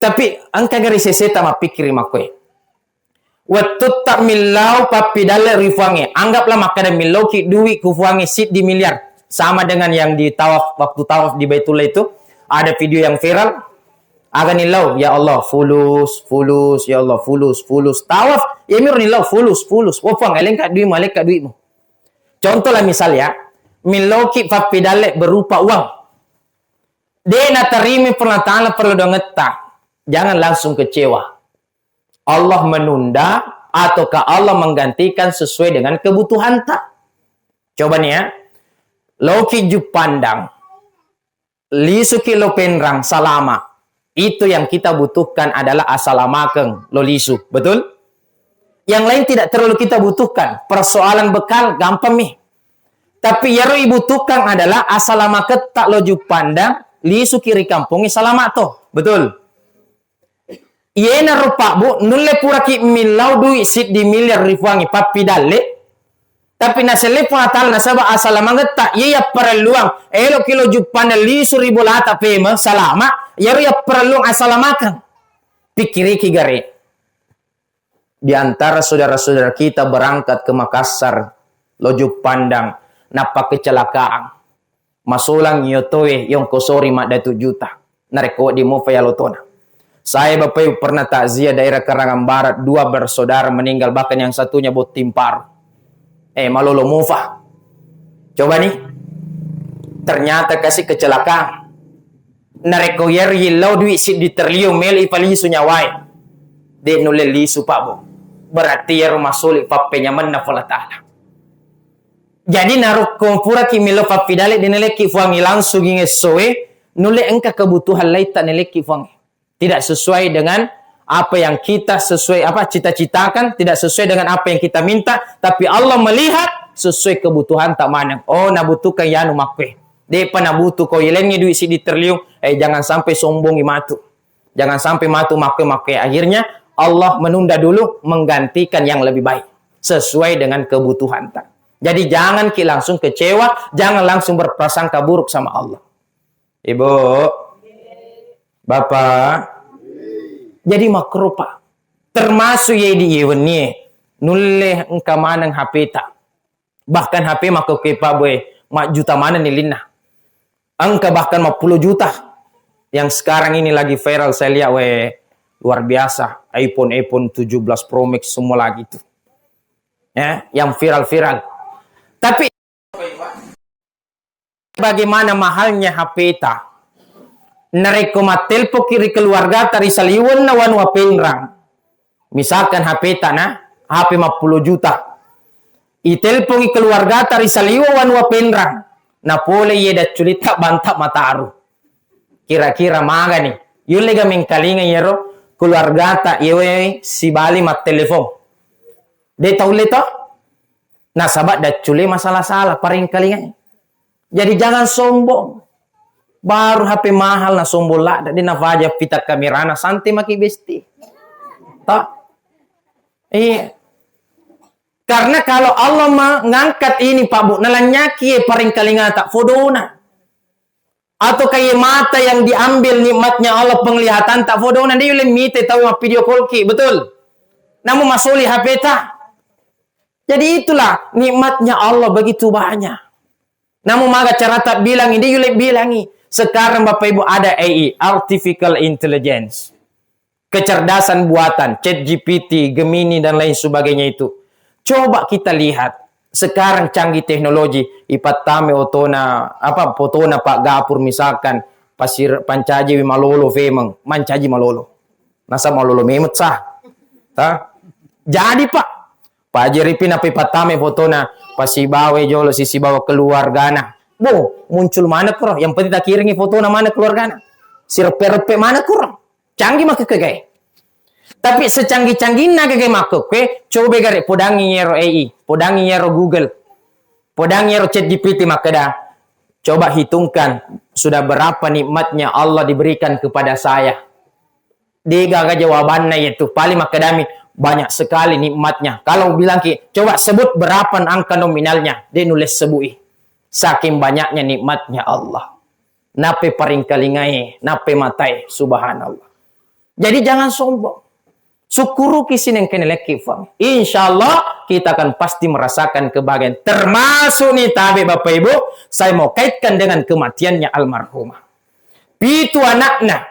Tapi engka gari seseta mappikkiri makkoe. Wettutta millau pappidalle ri Fuangnge. Anggaplah makkeda millauki duit ku Fuangnge siddi miliar. Sama dengan yang di tawaf, waktu tawaf di Baitullah itu. Ada video yang viral. Aga nillau, "Ya Allah, fulus, fulus, ya Allah, fulus, fulus." Tawaf, ya miro nillau, "Fulus, fulus." "Oh Fuang, elengka duitmu, elengka duitmu." Contohlah misal ya, millauki pappidalle berupa uang. De natarimi Puang Allah Ta'ala perlu dongetta. Jangan langsung kecewa. Allah menunda ataukah Allah menggantikan sesuai dengan kebutuhanta. Coba nih ya. Loki Jupandang. Lisuki lo Penrang salama. Itu yang kita butuhkan adalah asalamakeng lo lisu. Betul? Yang lain tidak terlalu kita butuhkan. Persoalan bekal gampang nih. Tapi yaro ibutuhkan adalah asalamaketta lo Jupandang, lisuki ri kampongnge salama to. Betul? Iyenaro Pak Bu, nulle puraki millau dui siddi miliar ri Puangnge pappidalle, tapi naselle Puang Allah Ta'ala nasaba asala mangetta, iye yapparelluang, eloki lo Juppandang lisu ri bolata pemeng salama, iyaro yapparelluang asalamakeng. Pikkiriki gare. Di antara saudara-saudara kita berangkat ke Makassar, lo Juppandang, nappa kecelakaan. Masolang iyo toe yongkosori maddatu juta. Narekko wedding mofa yalo tona. Saya Bapak Ibu pernah takziah daerah Karangan Barat, dua bersaudara meninggal, bahkan yang satunya botting paru. Eh, malolo mofa. Coba nih. Ternyata kasih kecelakaan. Narekko iyaro yillau dui siddi triliun melo ipalisu nyawae. De nulle lisu Pak Bu. Berarti iyaro masuli pappenyamenna Puang Allah Ta'ala. Jadi, narukkong puraki melo pappidale, de nalekki Puangnge langsung ing essoe, nulle engka kebutuhan lainta nalekki Puangnge. Tidak sesuai dengan apa yang kita sesuai, apa, cita-citakan, tidak sesuai dengan apa yang kita minta, tapi Allah melihat sesuai kebutuhanta maneng. Oh, nabutuhkan yanu makkue. Depa nabutuh ko ilengi duit siddi triliun, eh, jangan sampai sombongi matu. Jangan sampai matu makkue-makkue. Akhirnya Allah menunda dulu menggantikan yang lebih baik sesuai dengan kebutuhanta. Jadi jangan ki langsung kecewa, jangan langsung berprasangka buruk sama Allah. Ibu, Bapak, jadi makruh, Pak. Termasuk ye di iye wennie, nulle engka maneng H P ta. Bahkan H P makkukue Pak Boy, majjuta maneng nilinna. Engka bahkan mappulo juta. Yang sekarang ini lagi viral saya lihat, weh, luar biasa. iPhone, iPhone tujuh belas Pro Max semua lagi itu. Ya, yang viral-viral. Tapi bagaimana mahalnya H P ta? Narekko mattelpoki ri keluargata ri saliwenna wanua Penrang. Misalkan H P ta na, H P mappulo juta. Itelpongi keluargata ri saliweng wanua Penrang. Napole iye dacculitta banta mataru. Kira-kira magani? Yulle ga mengkalinga iyaro keluargata iyewe sibali mattelepon. De taulle to? Nasaba daccule masalah-salah, parengkalingai. Jadi jangan sombong. Baru H P mahal na sombong ladda, de nafaja pita kamerana, santai maki besti. Toh? Iya. Karena kalau Allah mengangkat ini, Pak Bu, nalanyaki parengkalingata, fodona. Atau kayak mata yang diambil nikmatnya Allah, penglihatan tak fodona, dia yulle mite tahu video call ki, betul? Namun masoli H P ta. Jadi itulah nikmatnya Allah begitu banyak. Namun maga cara tak bilang ini, yulle bilangi. Sekarang Bapak Ibu ada A I, artificial intelligence. Kecerdasan buatan, Chat G P T, Gemini, dan lain sebagainya itu. Coba kita lihat, sekarang canggih teknologi, ipattame otona, apa, fotona Pak Gapur misalkan, pasir, pancaji malolo femeng, mancaji malolo. Nasa malolo memet sah. Hah? Jadi, Pak, Pak Haji Ripin apa ipattame fotona, pasibawa jolo sisibawa keluargana. Bo, muncul mana kuro? Yang penting takiringi fotona mana keluargana. Sireppe-reppe mana kuro? Canggih maka kegae. Tapi secanggih-canggihna kegae makkukue, coba gare podangi yero A I, podangi yero Google, podangi yero Chat G P T makkeda, coba hitungkan sudah berapa nikmatnya Allah diberikan kepada saya. Degaga jawabanna yaitu paling makkedami banyak sekali nikmatnya. Kalau bilang ki, coba sebut berapa angka nominalnya, de nulle sebui. Saking banyaknya nikmatnya Allah. Nape paringkalingai, nape matai, subhanallah. Jadi jangan sombong. Syukuruki sinengkene lekki fang. Insya Allah kita akan pasti merasakan kebahagiaan. Termasuk nih tabe Bapak Ibu, saya mau kaitkan dengan kematiannya almarhumah. Pitu anakna,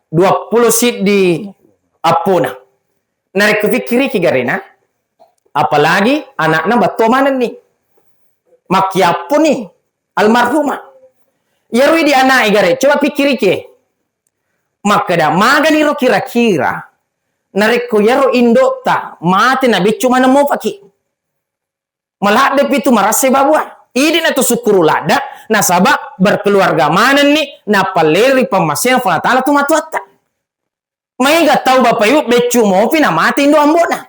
dua puluh siddi appona. Narekko pikkiriki garena, apalagi anakna battua manenni. Makkiapponi almarhumah. Iyaro idi anak e gare, coba pikkiriki. Makkeda, maganiro kira-kira narekko iyaro indo'ta mate nabeccu maneng mofaki. Maladdepi tu marasse babua. Idi na tu sukkuru ladda, nasaba berkeluarga manenni, napalleri pammasena Puang Allah Ta'ala tu matuatta. Maega tau Bapak Ibu beccu mopi na mate indo ambo'na.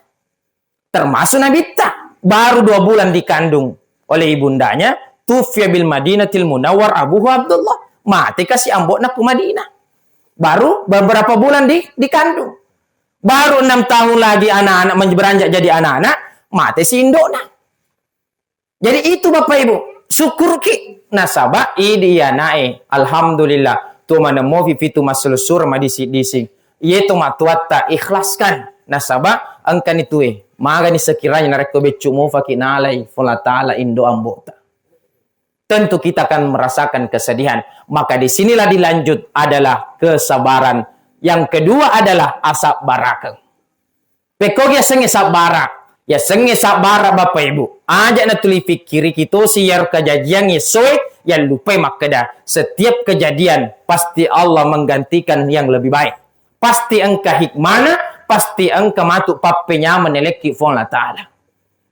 Termasuk Nabitta. Baru dua bulan dikandung oleh ibundanya, tufiya bil Madinatil Munawwar abuhu Abdullah. Mate kasi ambo'na ku Madinah. Baru beberapa bulan di, dikandung. Baru enam tahun lagi anak-anak men-, beranjak jadi anak-anak, mate si indokna. Jadi itu Bapak Ibu, syukurki nasaba idi anae. Alhamdulillah, tu manemmofi fitu masselessureng madising-dising. Iyeto matuatta ikhlaskan nasaba engkani tue. Magani sekiranya narekko beccu mofaki nalai Puang Allah Ta'ala indo ambota. Tentu kita akan merasakan kesedihan. Maka di sinilah dilanjut adalah kesabaran. Yang kedua adalah asabbarakeng. Pekkogi yasengnge sabbara. Yasengnge sabbara, Bapak Ibu. Aja natuli pikkiriki tosi iyaro kajajiang essoe, yallupai makkeda, setiap kejadian pasti Allah menggantikan yang lebih baik. Pasti engka hikmana, pasti engka matu pappenyameng nalekki Puang Allah Ta'ala.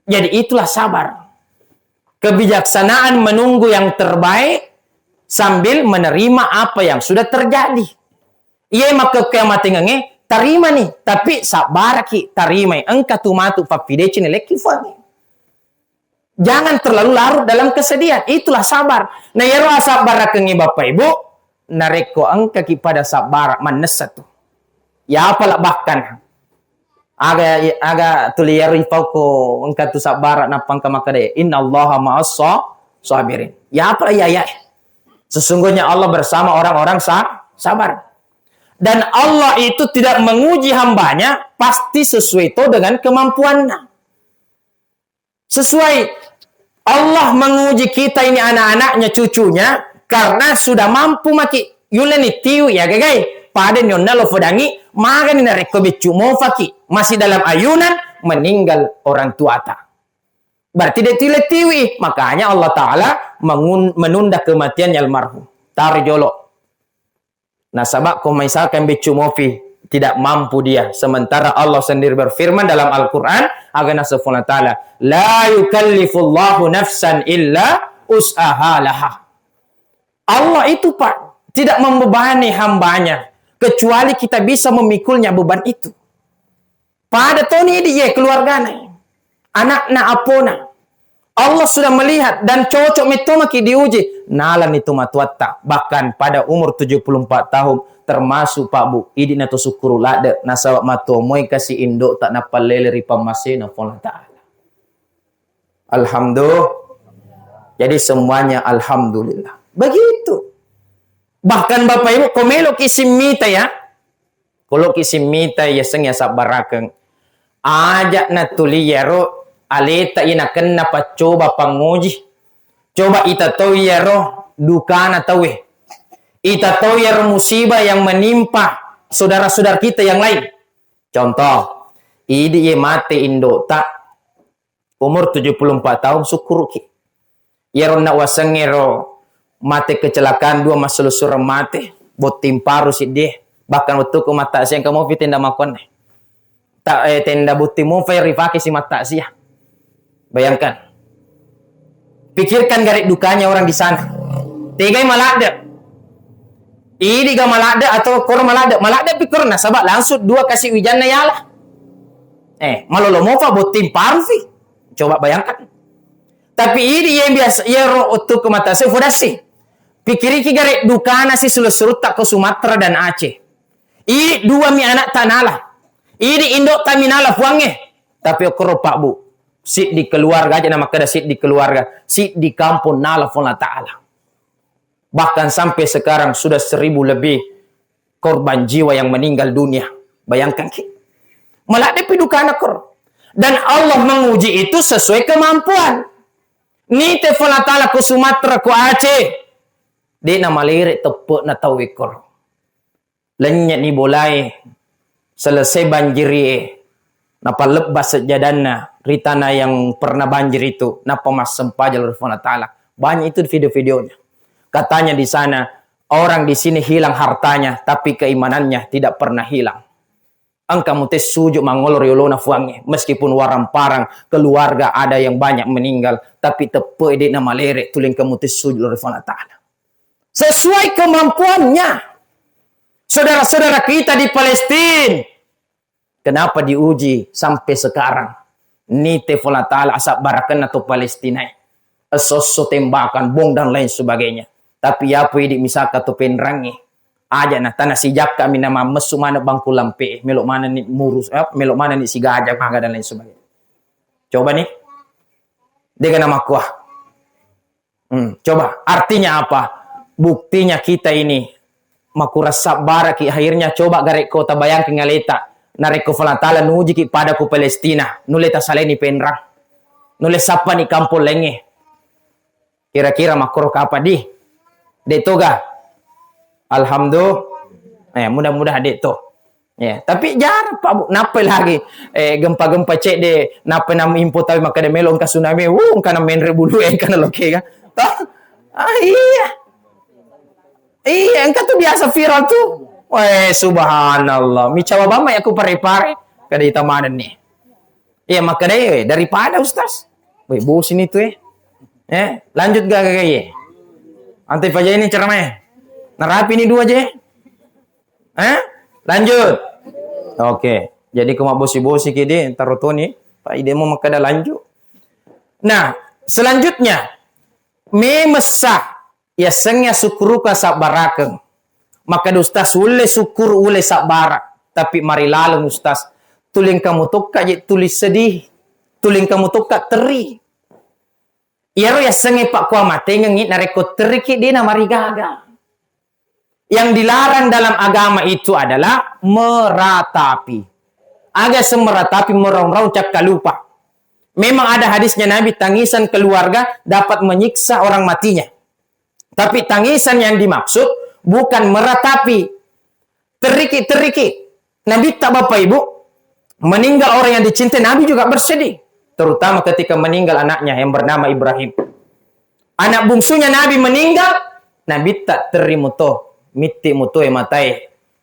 Jadi itulah sabar. Kebijaksanaan menunggu yang terbaik sambil menerima apa yang sudah terjadi. Iye makkekkuamatengengnge, tarimani, tapi sabbaraki, tarimai. Engka tu matu pappideceng nalekki Puangnge. Jangan terlalu larut dalam kesedihan. Itulah sabar. Nah, iyaro asabbarakengnge Bapak Ibu, narekko engkaki pada sabbara, mannessa tu. Ya apalah bahkan. Aga, aga tuli iyaro ipauko engka tu sabbara nappa engka makkeda, "Innallaha ma'as sa-, sabirin." Ya apalah ya, ya. Sesungguhnya Allah bersama orang-orang sa-, sabar. Dan Allah itu tidak menguji hambanya pasti sesuai to dengan kemampuannya. Sesuai Allah menguji kita ini anak-anaknya, cucunya, karena sudah mampu maki. Yulleni tiwi ya, gagai. Pada nyonna lo fodangi, magani narekko beccu mofaki, masih dalam ayunan, meninggal orang tuata. Berarti de tile tiwi, makanya Allah Ta'ala mengun-, menunda kematiannya almarhum. Taruh jolo. Nasaba ko misalkan beccu mofi tidak mampu dia, sementara Allah sendiri berfirman dalam Al-Quran, aga naseng Puang Allah Ta'ala, "La yukallifullahu nafsan illa us'aha laha." Allah itu, Pak, tidak membebani hambanya kecuali kita bisa memikulnya beban itu. Pada toni idi ye keluargana, anakna, apona. Allah sudah melihat dan cocok metto maki diuji. Nalani tu matuatta. Bahkan pada umur tujuh puluh empat tahun, termasuk Pak Bu, idi na to sukkuru ladde, nasaba matuo moi kasi indokta napallele ri pammasena Puang Allah Ta'ala. Alhamdulillah. Jadi semuanya alhamdulillah. Begitu. Bahkan Bapak Ibu, ko meloki simmita ya, Koloki simmita yaseng ya sabbarakeng. Aja natuli yaro aleta iya nakenna paccoba pangoji. Coba ita tau yaro dukana tauwe. Ita tau yaro musibah yang menimpa saudara-saudara kita yang lain. Contoh, idi ye mate indota, umur tujuh puluh empat tahun, sukkuruki. Iyaro na wasengngero mate kecelakaan dua masselusureng mate, botting paru siddie. Bahkan wettukku mattaksiang kamopi tenda makkuanne. Ta-, eh, tenda botting mupai rifake si mattaksiang. Bayangkan. Pikirkan gare dukanya orang di sana. Tegai maladde. Idi ga maladde atau koro maladde? Maladde pikir nasaba langsung dua kasi wijanna yala. Eh, malolo mopa botting parufi. Coba bayangkan. Tapi idi yang biasa, iya ro ottu ke mata se fodasi. Pikiriki gare dukana si sulu-sulutta ko Sumatera dan Aceh. Idi dua mi anak tanala. Idi indo taminala Puangnge. Tapi okoro Pak Bu, siddi keluarga aja nama kada siddi keluarga, siddi kampung nala Puang Allah Ta'ala. Bahkan sampai sekarang sudah seribu lebih korban jiwa yang meninggal dunia. Bayangkan ki. Maladdepi dukana koro. Dan Allah menguji itu sesuai kemampuan. Nite Puang Allah Ta'ala ko Sumatera, ko Aceh. De na malere teppe na tau ekor. Lennye ni bolae, selesai banjir e, napallebba sejjadanna ri tanah yang pernah banjir itu, nappa massempajang lao ri Puang Allah Ta'ala. Banyak itu video-videonya. Katanya di sana, orang di sini hilang hartanya, tapi keimanannya tidak pernah hilang. Engka mute sujud mangolo ri olona Puangnge, meskipun warang-parang keluarga ada yang banyak meninggal, tapi teppe de na malere tuli engka mute sujud lao ri Puang Allah Ta'ala. Sesuai kemampuannya. Saudara-saudara kita di Palestina, kenapa diuji sampai sekarang? Nite Puang Allah Ta'ala asabbarakenna to Palestinae. Esso-esso tembakan, bom dan lain sebagainya. Tapi yapo idi misalkan to Penrangnge, Aja na tana sijakka mi na mammessu maneng bangku lampe, melo maneng ni murus, eh, melo maneng ni sigaja maga dan lain sebagainya. Coba ni, dega na makkuah. Hmm, coba, artinya apa? Buktinya kita ini makurang sabbaraki, akhirnya coba gare ko tabayangkan aleta. Narekko Allah Ta'ala nujiki pada ku Palestina, nulle tasaleni penrang. Nulle sappani kampong laingnge. Kira-kira makkoro kapa di? De toga? Alhamdulillah. Eh, mudah-mudahan de to. Ya, tapi jarang, Pak, Bu. Nappai lagi, eh, gempa-gempa cedde, nappai nam info tawi makkeda melo engka tsunami, wuh, engka na menre bulu, eh, engka na lokega. Toh? Ah, iya. Iya, engka tu biasa viral tu. Weh, subhanallah. Micawa bamma ya ku pare-pare. Kada ita maneng ni. Iya, makkeda, eh, daripada Ustaz. Weh, bosi ni tu, eh. Eh, lanjut gak, gak, gak, iya. Antai paja ini ceramah, eh. Narapi ni dua je. Eh? Lanjut. Oke. Jadi ko mabbosi-bosi ki di, taro toni, Pak, idemu makkeda lanjut. Nah, selanjutnya, memessa yassengnge sukkuruka sabbarakeng. Makkeda Ustaz, ulle sukkuru, ulle sabbara. Tapi mari laleng Ustaz, tuli engka mutokka je tuli sedih, tuli engka mutokka terri. Iyaro yassengnge pakkua matengengngi narekko terriki de namarigaga. Yang dilarang dalam agama itu adalah meratapi. Aga seng meratapi, meraung-raung, cakkalupa. Memang ada hadisnya Nabi, tangisan keluarga dapat menyiksa orang matinya. Tapi tangisan yang dimaksud bukan meratapi. Terriki, terriki. Nabitta, Bapak Ibu, meninggal orang yang dicintai, Nabi juga bersedih. Terutama ketika meninggal anaknya yang bernama Ibrahim. Anak bungsunya Nabi meninggal, Nabitta terri muto, mitti muto e matae.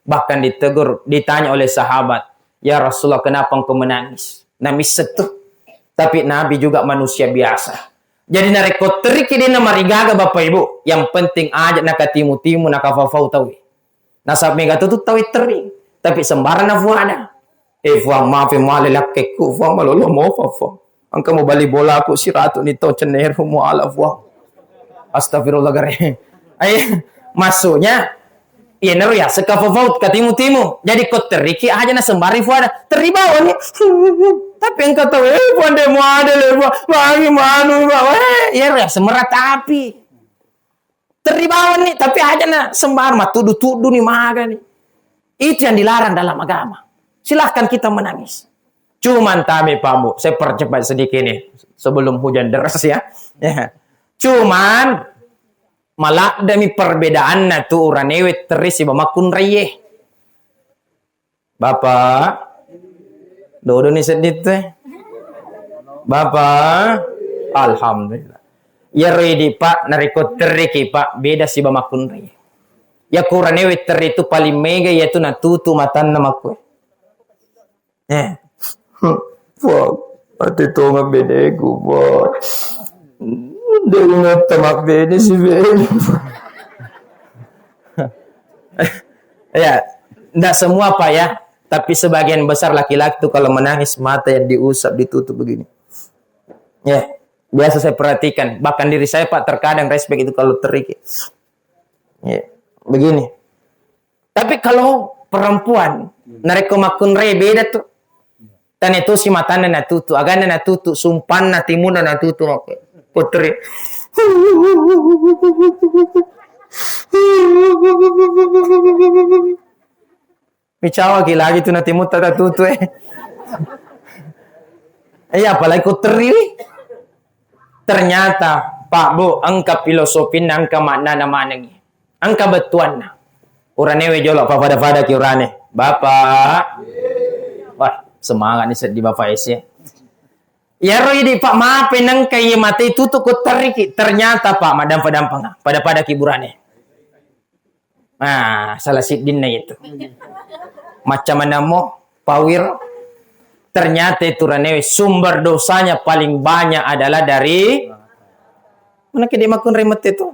Bahkan ditegur, ditanya oleh sahabat, "Ya Rasulullah, kenapa engkau menangis?" Namisseng tu. Tapi Nabi juga manusia biasa. Jadi narekko terriki de namarigaga, Bapak Ibu, yang penting aja nakatimu-timu, nakafau-fau tau. Nasaba mega tu tau terri, tapi sembarang nafuada. Eh, Fuang, maaf ya, male lakkekku, Fuang, malolo mofa, Fuang. Engka mubali bolaku siratu ni to cenneru muala, Fuang. Astagfirullah gare. Ayo, maksudnya, iya naro ya, seka fofo, katimu-timu. Jadi ko terriki aja na sembari fuada. Terri bawang ni. Tapi engka tau, eh, Fuang, de muada le, Fuang. Bagi manu, Fuang. Eh, iya ya, semeratapi. Terri bawang ni, tapi aja na sembar, matuddu-tuddu ni, maga ni. Itu yang dilarang dalam agama. Silahkan kita menangis. Cuman tami, Pak Bu, saya percepat sedikit nih, sebelum hujan deras ya. Ya. Cuman, maladdami perbedaanna tu uranewe terri siba makkunraie. Bapak, dodoni seddi teh. Bapak, alhamdulillah. Iyaro idi, Pak, narekko terriki, Pak, beda siba makkunrai. Ya kuranewe terri tu paling mega, yaitu natutu matanna makkue. Eh. Wah, mati tongeng beneku, Pak. Dewi ngetta mabbene si bene. Ya, ndak semua, Pak, ya. Tapi sebagian besar laki-laki tuh kalau menangis, mata yang diusap, ditutup begini. Ya, biasa saya perhatikan. Bahkan diri saya, Pak, terkadang respect itu kalau terikik. Ya, begini. Tapi kalau perempuan, narekko makkunrai beda tuh. Tane tosi matanna natutu, aganna natutu, sumpanna timunna natutu, oke. Putri. Micawa ki lagi tu natimutta tatutu, eh. Iya, apalagi ko teri. Ternyata, Pak Bu, engka filosofina, engka maknana manengi. Engka bettuanna. Uranewe jolo, papada-pada ki urane. Bapak. Wah, semangat nih sedih Bapak S ya. Iyaro idi, Pak, mape nengka iye mate tutu ko teriki. Ternyata, Pak, madampa-dampanga. Pada-pada ki burane. Nah, salah siddinna itu. Macam mana mo, Pawir? Ternyata itu ranewe sumber dosanya paling banyak adalah dari, mana kede makkunrai mate tu?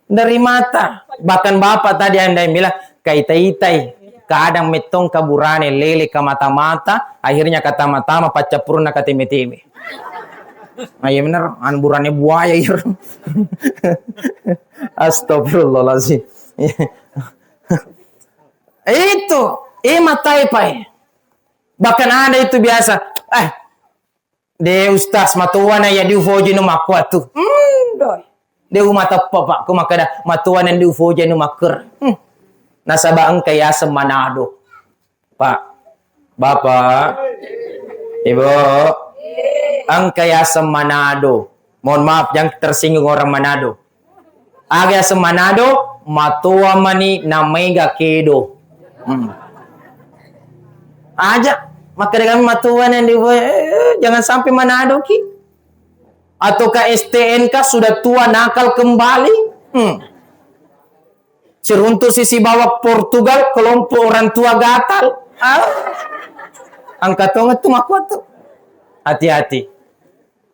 Dari mata. Bahkan bapak tadi andai bilang, kaitai-itai. Kadang mettong kaburane lele ka mata-mata, akhirnya kata mata-mata paccappurunna kateme-teme. Nah, iya bener, anu burane buaya iya. Astagfirullahaladzim. Itu, eh, matai, Pak. Bahkan ada itu biasa, "Eh, de Ustaz, matowana ya diufojino makkuatu." Hmm, doi. De umateppa, Pak, ko makkeda, "Matowana diufojino makker." Hmm. Nasaba engka yaseng Manado. Pak, Bapak, Ibu, engka yaseng Manado. Mohon maaf, jangan tersinggung orang Manado. Aga yaseng Manado, matoa mani na maega kedo. Hmm. Aja, makkeda kami matoa nandi, eh, jangan sampai Manado ki. Ataukah S T N K sudah tua nakal kembali? Hmm. Siruntu sisi bawah Portugal, kelompok orang tua gatal. Ah. Angka tongeng tu makkuatu. Hati-hati.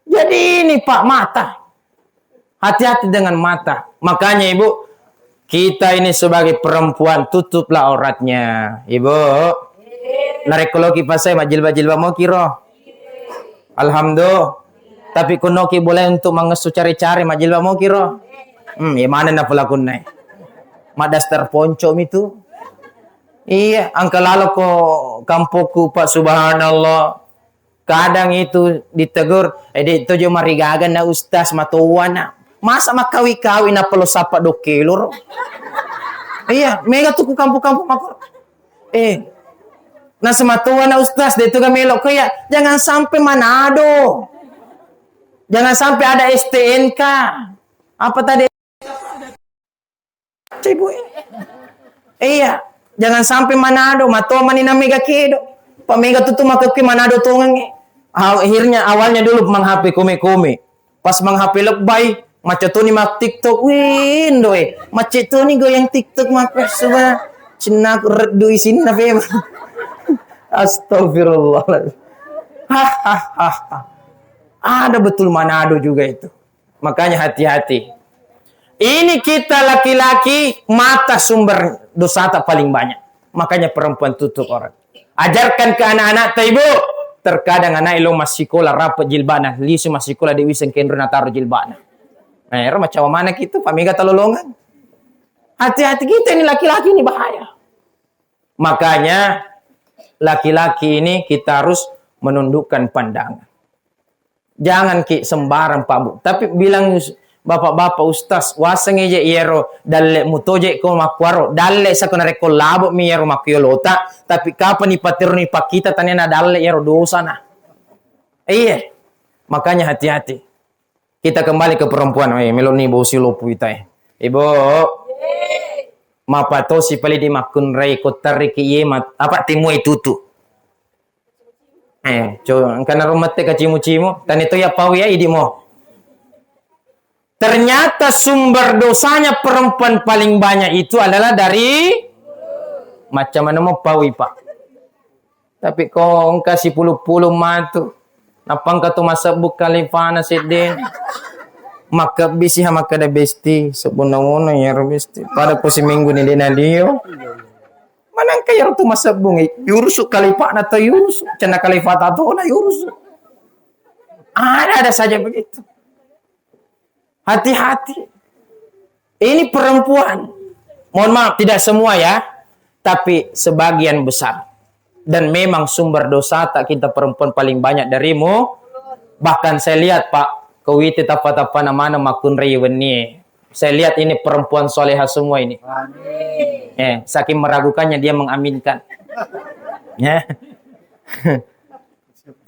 Jadi ini, Pak, mata. Hati-hati dengan mata. Makanya, Ibu, kita ini sebagai perempuan, tutuplah auratnya. Ibu, narekko loki pasai majilbab-jilbab moki ro. Alhamdulillah. Tapi ko noki boleh untuk mangesso care-care majilbab moki ro. Hmm, iya maneng na pelakunna. Maddaster ponco mi tu. Iya, angka lalo ko kampokku, Pak, subhanallah. Kadang itu ditegur, "Eh, de' tojo marigaga na Ustaz, matowana. Masa makkawi-kawi na pelo sapa dokkelo ro?" Iya, mega tu ku kampung-kampung mako. Eh, na sematowana Ustaz, de' tu ga melo ko ya, jangan sampai Manado. Jangan sampai ada S T N K. Apa tadi? Cai, Bu, eh. Iya, jangan sampai Manado, matoa mani na mega kedo. Pak, mega tutu makekki Manado tongeng, eh. Aw-, akhirnya awalnya dulu mang H P kome-kome. Pas mang H P lebbai, macca toni mak TikTok. Wih, Indo, eh. Macca toni goyang TikTok mak, suba. Cinnaku reddu isinna, Feb. Astagfirullah. Hahaha. Ada betul Manado juga itu. Makanya hati-hati. Ini kita laki-laki mata sumber dosata paling banyak. Makanya perempuan tutup orang. Ajarkan ke anak-anak, Ibu. Terkadang anak lo masih sekolah rapat jilbana, lisu masih sekolah di wiseng kendro nataro jilbana. Nah, ero macawa mana gitu, pamega talolongan. Hati-hati kita ini laki-laki ini bahaya. Makanya laki-laki ini kita harus menundukkan pandangan. Jangan ki sembarang, Pak, Bu. Tapi bilang us-, bapak-bapak, ustaz, waseng eje iyaro dalle mutoje ko makkuaro. Dalle sako narekko labo mi iyaro makkuyolota, tapi kapan ipateruni pakkita tanena dalle iyaro dosana. Iya. Makanya hati-hati. Kita kembali ke perempuan. Eh, meloni bosi lopu ita, eh. Ibu. Mapatosi pale di makkunrai ko tariki iye mat-, apa, timue tutu. Eh, co, engka naro mette kacimu-cimu, tani to ya pau ya idi mo. Ternyata sumber dosanya perempuan paling banyak itu adalah dari macam mana mo paui, Pak. Tapi ko engka sipulu-pulu matu. Nappa engka tu masebbu kalifana sedde. Makkebbisi ha makkeda besti, sebbunna wono yaro besti. Pada ko seminggu ni dena lio. Manengka iyaro tu masebbung, eh, yurusu kalifana to yurusu, cenna kalifata to na yurusu. Ada-ada saja begitu. Hati-hati. Ini perempuan. Mohon maaf, tidak semua ya, tapi sebagian besar. Dan memang sumber dosa tak kita perempuan paling banyak darimu. Bahkan saya lihat, Pak, kewiti tapa-tapa namana makunrai wennie. Saya lihat ini perempuan soleha semua ini. Amin. Eh, saking meragukannya dia mengaminkan. Ya.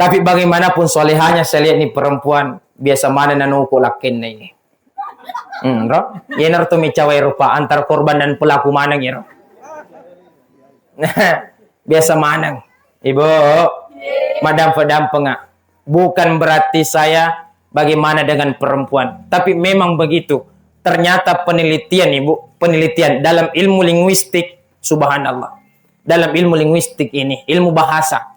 Tapi bagaimanapun solehanya, saya lihat ini perempuan biasa mana nanoko lakkenna ini. Hmm, ro? Yenaro to micawai rupa antara korban dan pelaku maneng iro. Biasa maneng. Ibu, madampe-dampenga. Bukan berarti saya bagaimana dengan perempuan. Tapi memang begitu. Ternyata penelitian, Ibu, penelitian dalam ilmu linguistik, subhanallah. Dalam ilmu linguistik ini, ilmu bahasa.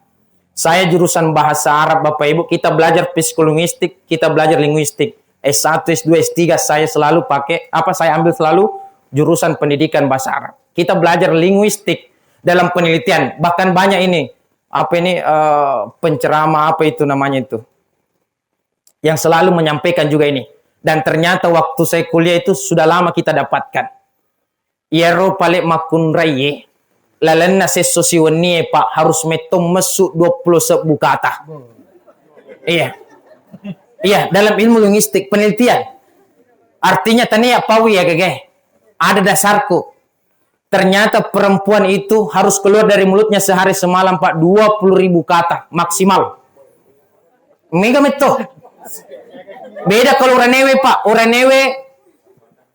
Saya jurusan bahasa Arab, Bapak Ibu, kita belajar psikolinguistik, kita belajar linguistik. S satu, S dua, S tiga saya selalu pakai, apa, saya ambil selalu jurusan pendidikan bahasa Arab. Kita belajar linguistik dalam penelitian. Bahkan banyak ini, apa ini, eh, penceramah, apa itu namanya itu, yang selalu menyampaikan juga ini. Dan ternyata waktu saya kuliah itu sudah lama kita dapatkan. Iyaro pale makkunraiye, Lalenna sesso siwennie, Pak, harus metto messu dua puluh sebbu kata. Iya. Iya, dalam ilmu linguistik, penelitian. Artinya tania pawi ya, gege. Ada dasarku. Ternyata perempuan itu harus keluar dari mulutnya sehari semalam, Pak, dua puluh ribu kata maksimal. Mega metto. Beda kalau uranewe, Pak. Uranewe,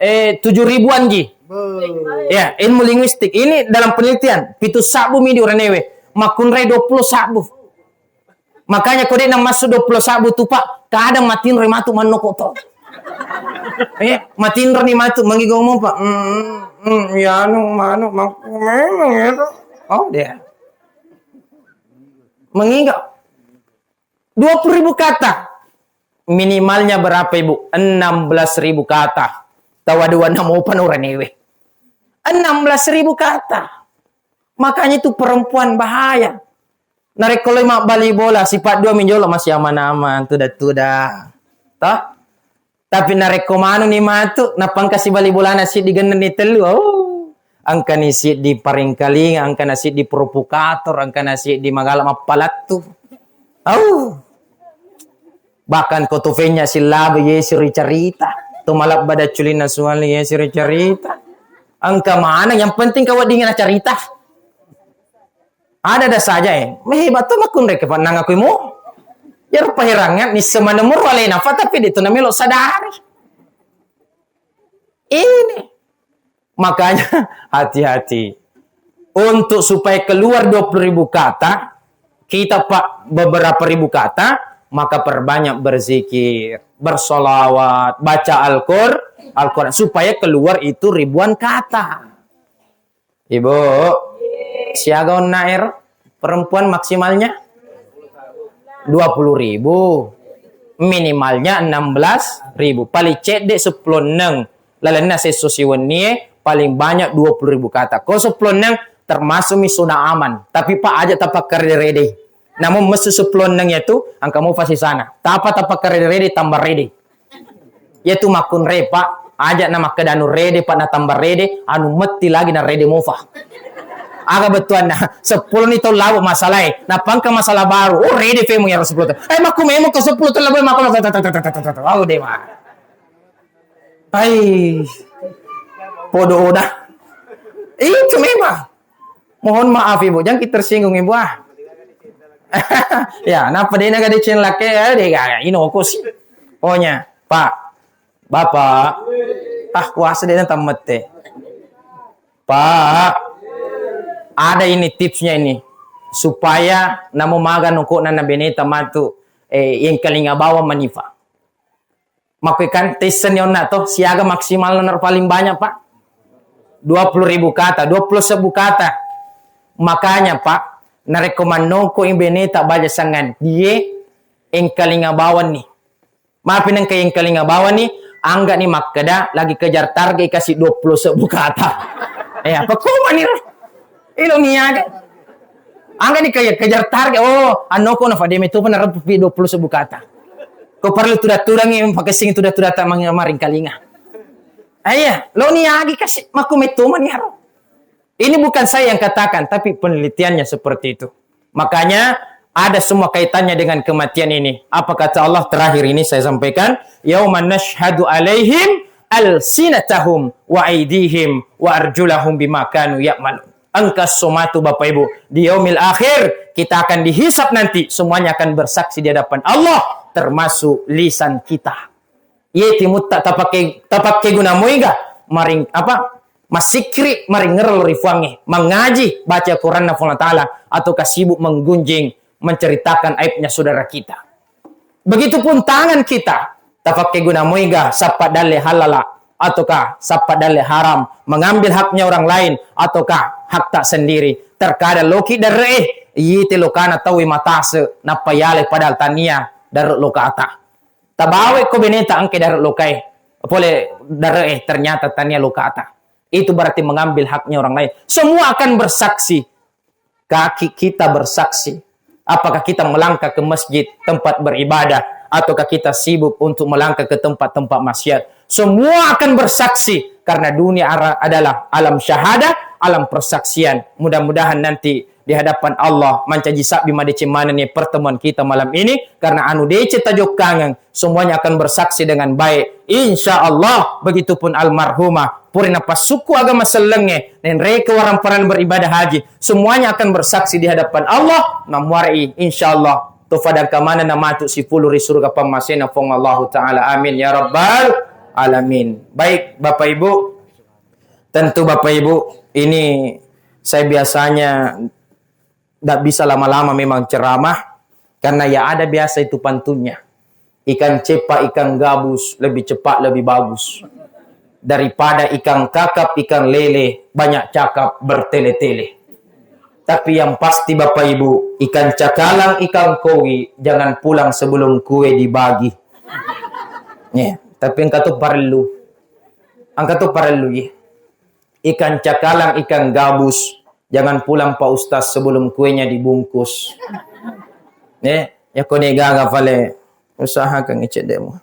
eh, tujuh ribuan ji. Ya, ilmu linguistik. Ini dalam penelitian. Pitu sabbu mi di uranewe. Makunrai dua puluh sabbu. Makanya ko de' namassu dua puluh sabbu tu, Pak, kadang matinro matu mannoko to. Eh, matinro ni matu, mangigo mo, Pak. Hmm, hmm, ya anu, manu, mak-, memang ya to. Oh, dia. Mengigo. Dua puluh ribu kata. Minimalnya berapa, Ibu? Enam belas ribu kata. Tawa dua na mopa no uranewe. Enam belas ribu kata. Makanya itu perempuan bahaya. Narekko loi mabbali bola, sifat dua mi jolo masih aman-aman, tuda-tuda. Toh? Tapi narekko manuni matu, nappa engka sibali bolana siddi gennenni tellu, oh, engkani siddi paringkalinga, engkana siddi provokator, engkana siddi magala mappalattu. Oh. Bahkan ko tu fenya sillabe yesi ricarita, tu malabba dacculinna suwali yesi ricarita. Engka maneng, yang penting kaweddingi nacarita. Ada-ada saja, eh. Meh, hebat tu makkunrai ke panang aku mu. Ya rupa herangan, ni semana murwa lena fa, tapi dia tu namelo sadari. Ini. Makanya hati-hati. Untuk supaya keluar dua puluh ribu kata, kita, Pak, beberapa ribu kata, maka perbanyak berzikir, bersolawat, baca Al-Qur-, Al-Quran, supaya keluar itu ribuan kata. Ibu, siaga onna ero perempuan maksimalnya? Dua puluh ribu. Minimalnya enam belas ribu. Paling cedde seppulo enneng. Lalenna sesso siwennie paling banyak dua puluh ribu kata. Ko seppulo enneng termasuk mi zona aman. Tapi, Pak, aja tapakkarede-rede. Namun messu seppulo enneng yatu, engka mofa sisana. Tapa tapakkarede-rede, tambah rede. Yatu makkunrai, Pak, aja na makkeda anu rede, Pak, na tambah rede, anu metti lagi na rede mofa. Aga bettuanna, seppulo ni tau labu masalae, nappa engka masalah baru. Oh, rede femu yaro seppulo tau. Eh, makku memo ke seppulo tau labu, makku, oh, dewa. Hai. Podo oda. Itu memang. Mohon maaf, Ibu, jangan kita tersinggung, Ibu, ah. Ya, napa dena gade cen lake, eh, de gaga, ino kosi. Pokoknya, Pak, Bapak, ah, kuasa dena tammette. Pak, ada ini tipsnya ini, supaya namo maga noko nana beneta matu, eh, yang kalinga bawang manifa. Makkuikan teissenni onna to, siaga maksimal nonor paling banyak, Pak? Dua puluh ribu kata, dua puluh sebbu kata. Makanya, Pak, narekko mannoko i beneta baja sangan die, engkalinga bawanni. Mapi nengka engkalinga bawanni, anggani makkeda lagi kejar target, kasih dua puluh sebbu kata. Eh, apa koma ni? Ilo niaga. Anggani kayak kejar target. Oh, anoko na fade metu pun narempu pi dua puluh sebbu kata. Ko perlu tuda-tudangi, pakessing tuda-tuda ta mang-, maringkalinga. Iya, lo niagi kasih maku metu man yaro. Ini bukan saya yang katakan, tapi penelitiannya seperti itu. Makanya ada semua kaitannya dengan kematian ini. Apa kata Allah terakhir ini saya sampaikan? "Yauma nashhadu alaihim alsinatahum wa aidihim wa arjulahum bima kanu ya'malun." Engka somatu Bapak Ibu, di yaumil akhir kita akan dihisab nanti, semuanya akan bersaksi di hadapan Allah, termasuk lisan kita. Iye timutta tapakke, tapakke guna moiga maring apa, massikkiri, maringerro ri Fuangnge, mangaji, baca Quranna Fuang Allah Ta'ala, ataukah sibuk menggunjing, menceritakan aibnya saudara kita. Begitupun tangan kita, tapakke guna moiga sappa dalle halala, ataukah sappa dalle haram, mengambil haknya orang lain, ataukah hak tak sendiri. Terkadang loki darre, eh, iyite lokana taui matase, nappa yale padahal tania darre lokata. Tabawa ko beneta engka dare lokae, pole dare, eh, ternyata tania lokata. Itu berarti mengambil haknya orang lain. Semua akan bersaksi. Kaki kita bersaksi. Apakah kita melangkah ke masjid, tempat beribadah, ataukah kita sibuk untuk melangkah ke tempat-tempat maksiat? Semua akan bersaksi karena dunia ara-, adalah alam syahadah, alam persaksian. Mudah-mudahan nanti di hadapan Allah mancaji sabbi madeceng manenni pertemuan kita malam ini, karena anu deceng tajokkangeng semuanya akan bersaksi dengan baik, insya Allah. Begitupun almarhumah, pura napassukku agama sellengnge, nenreke warang parana beribadah haji, semuanya akan bersaksi di hadapan Allah. Nammuarai, insya Allah, tofadangka manenna matu sipulu ri surga pammasena Puang Allahu Ta'ala. Amin ya rabbal alamin. Baik, Bapak Ibu, tentu Bapak Ibu, ini saya biasanya tidak bisa lama-lama memang ceramah, karena ya ada biasa itu pantunnya. Ikan cepak, ikan gabus, lebih cepat, lebih bagus. Daripada ikan kakap, ikan lele, banyak cakap, bertele-tele. Tapi yang pasti Bapak Ibu, ikan cakalang, ikan kowi, jangan pulang sebelum kue dibagi. Ya, tapi engka tu parellu. Engka tu parellu, ya. Ikan cakalang, ikan gabus, jangan pulang Pak Ustaz sebelum kuenya dibungkus. Eh, ya kone gaga pale usahakan ngecek demo.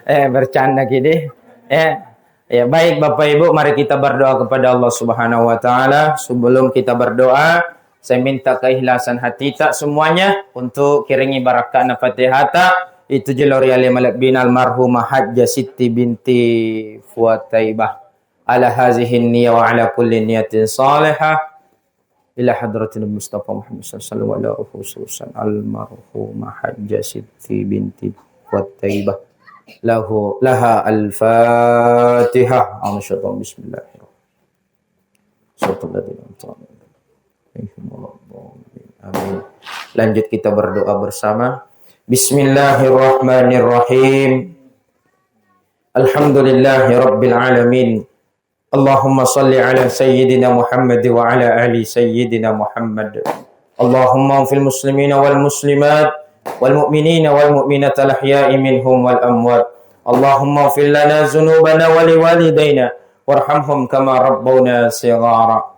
Eh, bercanda gini. Eh, ya baik Bapak Ibu, mari kita berdoa kepada Allah Subhanahu wa Ta'ala. Sebelum kita berdoa, saya minta keikhlasan hati tak semuanya untuk kiringi barakatna Fatihata. Itu jelori ale malebbina almarhumah Hajjah Siti binti Fuad Taibah. Ala hazihi niyah wa ala kulli niyatin salihah. Ila hadratil Mustafa Muhammad sallallahu alaihi wasallam wa ala ruhi syuhud almarhumah Hajjah Siti binti Fuad Taibah. Lahu, laha al-Fatihah. Bismillahirrahmanirrahim. Suratul ladzina an'amta alaihim waladdallin. Amin. Lanjut kita berdoa bersama. Bismillahirrahmanirrahim. Alhamdulillahi rabbil alamin. Allahumma salli ala sayyidina Muhammad wa ala ali sayyidina Muhammad. Allahumma fil muslimina wal muslimat wal mu'minina wal mu'minat al ahya'i minhum wal amwat. Allahumma fil lana dzunubana wa liwalidaina warhamhum kama rabbawna shighara.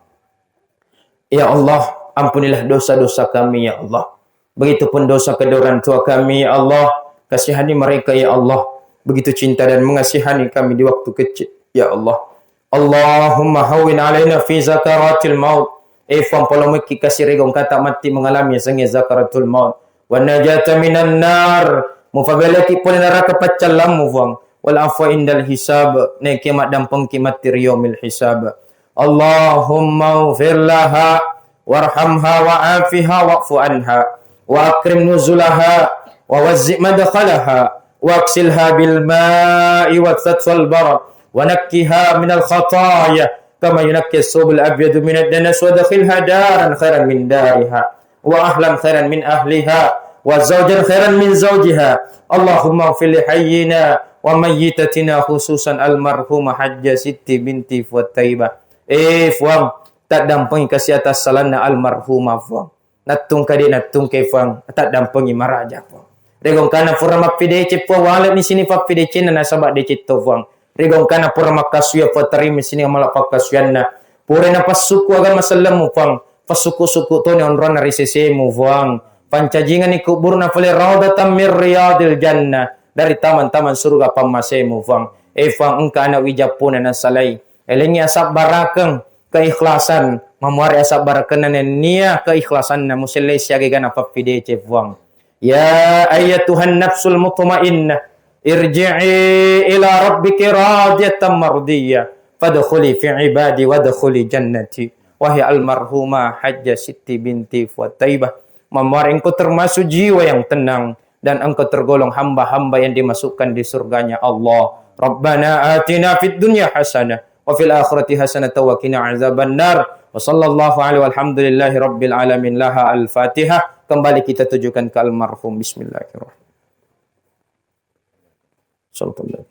Ya Allah, ampunilah dosa-dosa kami, ya Allah. Begitupun dosa kedua orang tua kami, ya Allah. Kasihani mereka, ya Allah. Begitu cinta dan mengasihani kami di waktu kecil, ya Allah. Allahumma hawwin alaina fi sakaratil maut. Eh, Puang, polomoiki kasi regong kata mati mengalami yasengnge sakaratul maut. Wa najata minan nar. Mufabelaki pole neraka paccallammu, Puang. Wal afwa indal hisab. Naekia maddampengki matti ri yaumil hisab. Allahumma ufir laha warhamha wa afiha wa'fu anha wa akrim nuzulaha wa wazzi madkhalaha wa aksilha bil ma'i wa tsatwal barad wa nakkiha minal khataya kama yunakki thawbul abyadu minad danas wa adkhilha daran khairan min dariha wa ahlan khairan min ahliha wa zaujan khairan min zaujiha. Allahumma ighfir li hayyina wa mayyitatina khususan almarhumah Hajjah Siti binti Fuad Taibah. Eh, Puang, taddampengi kasi atas salanna almarhumah, Puang. Nattungka de nattungke, Puang, taddampengi maraja, Puang. Regongkana pura mappidece, Puang, waleni sini pappidecenna nasaba deceng to, Puang. Regongkana pura makkasuya, Puang, terima sini amala pakkasuyanna. Pura napassukku agama sellemmu, Puang. Passukku-sukku toni onronna ri sesemu, Puang. Pancajingani kuburna pole raudatan min riyadil jannah, dari taman-taman surga pammasemu, Puang. Eh, Puang, engka anak wijappuna nasalai. Elengi asabbarakeng keikhlasan, mamuare asabbarakenna nennia keikhlasanna musellei siaga gana pappidece, Puang. Ya ayyatuhan nafsul mutmainnah, irji'i ila rabbiki radiyatan mardiyah, fadkhuli fi ibadi wadkhuli jannati. Wahai almarhumah Hajjah Siti binti Fuad Taibah, mamuare engkau termasuk jiwa yang tenang dan engkau tergolong hamba-hamba yang dimasukkan di surganya Allah. Rabbana atina fid dunya hasanah wa fil akhirati hasanah wa qina azaban nar. Wa sallallahu alaihi walhamdulillahi rabbil alamin. Laha al-Fatihah. Kembali kita tujukan ke almarhum. Bismillahirrahmanirrahim.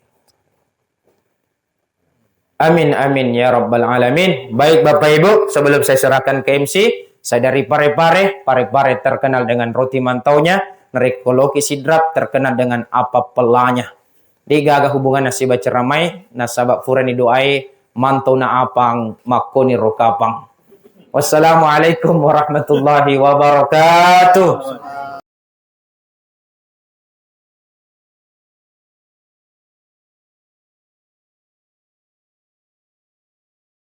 Amin, amin, ya rabbal alamin. Baik, Bapak Ibu, sebelum saya serahkan ke M C, saya dari Parepare. Parepare terkenal dengan roti mantaunya. Narekko loki Sidrap terkenal dengan apa pelanya. Degaga hubunganna sibawa ceramai, nasaba purani doai, mantau na apang, makkoni ro kapang. Wassalamualaikum warahmatullahi wabarakatuh.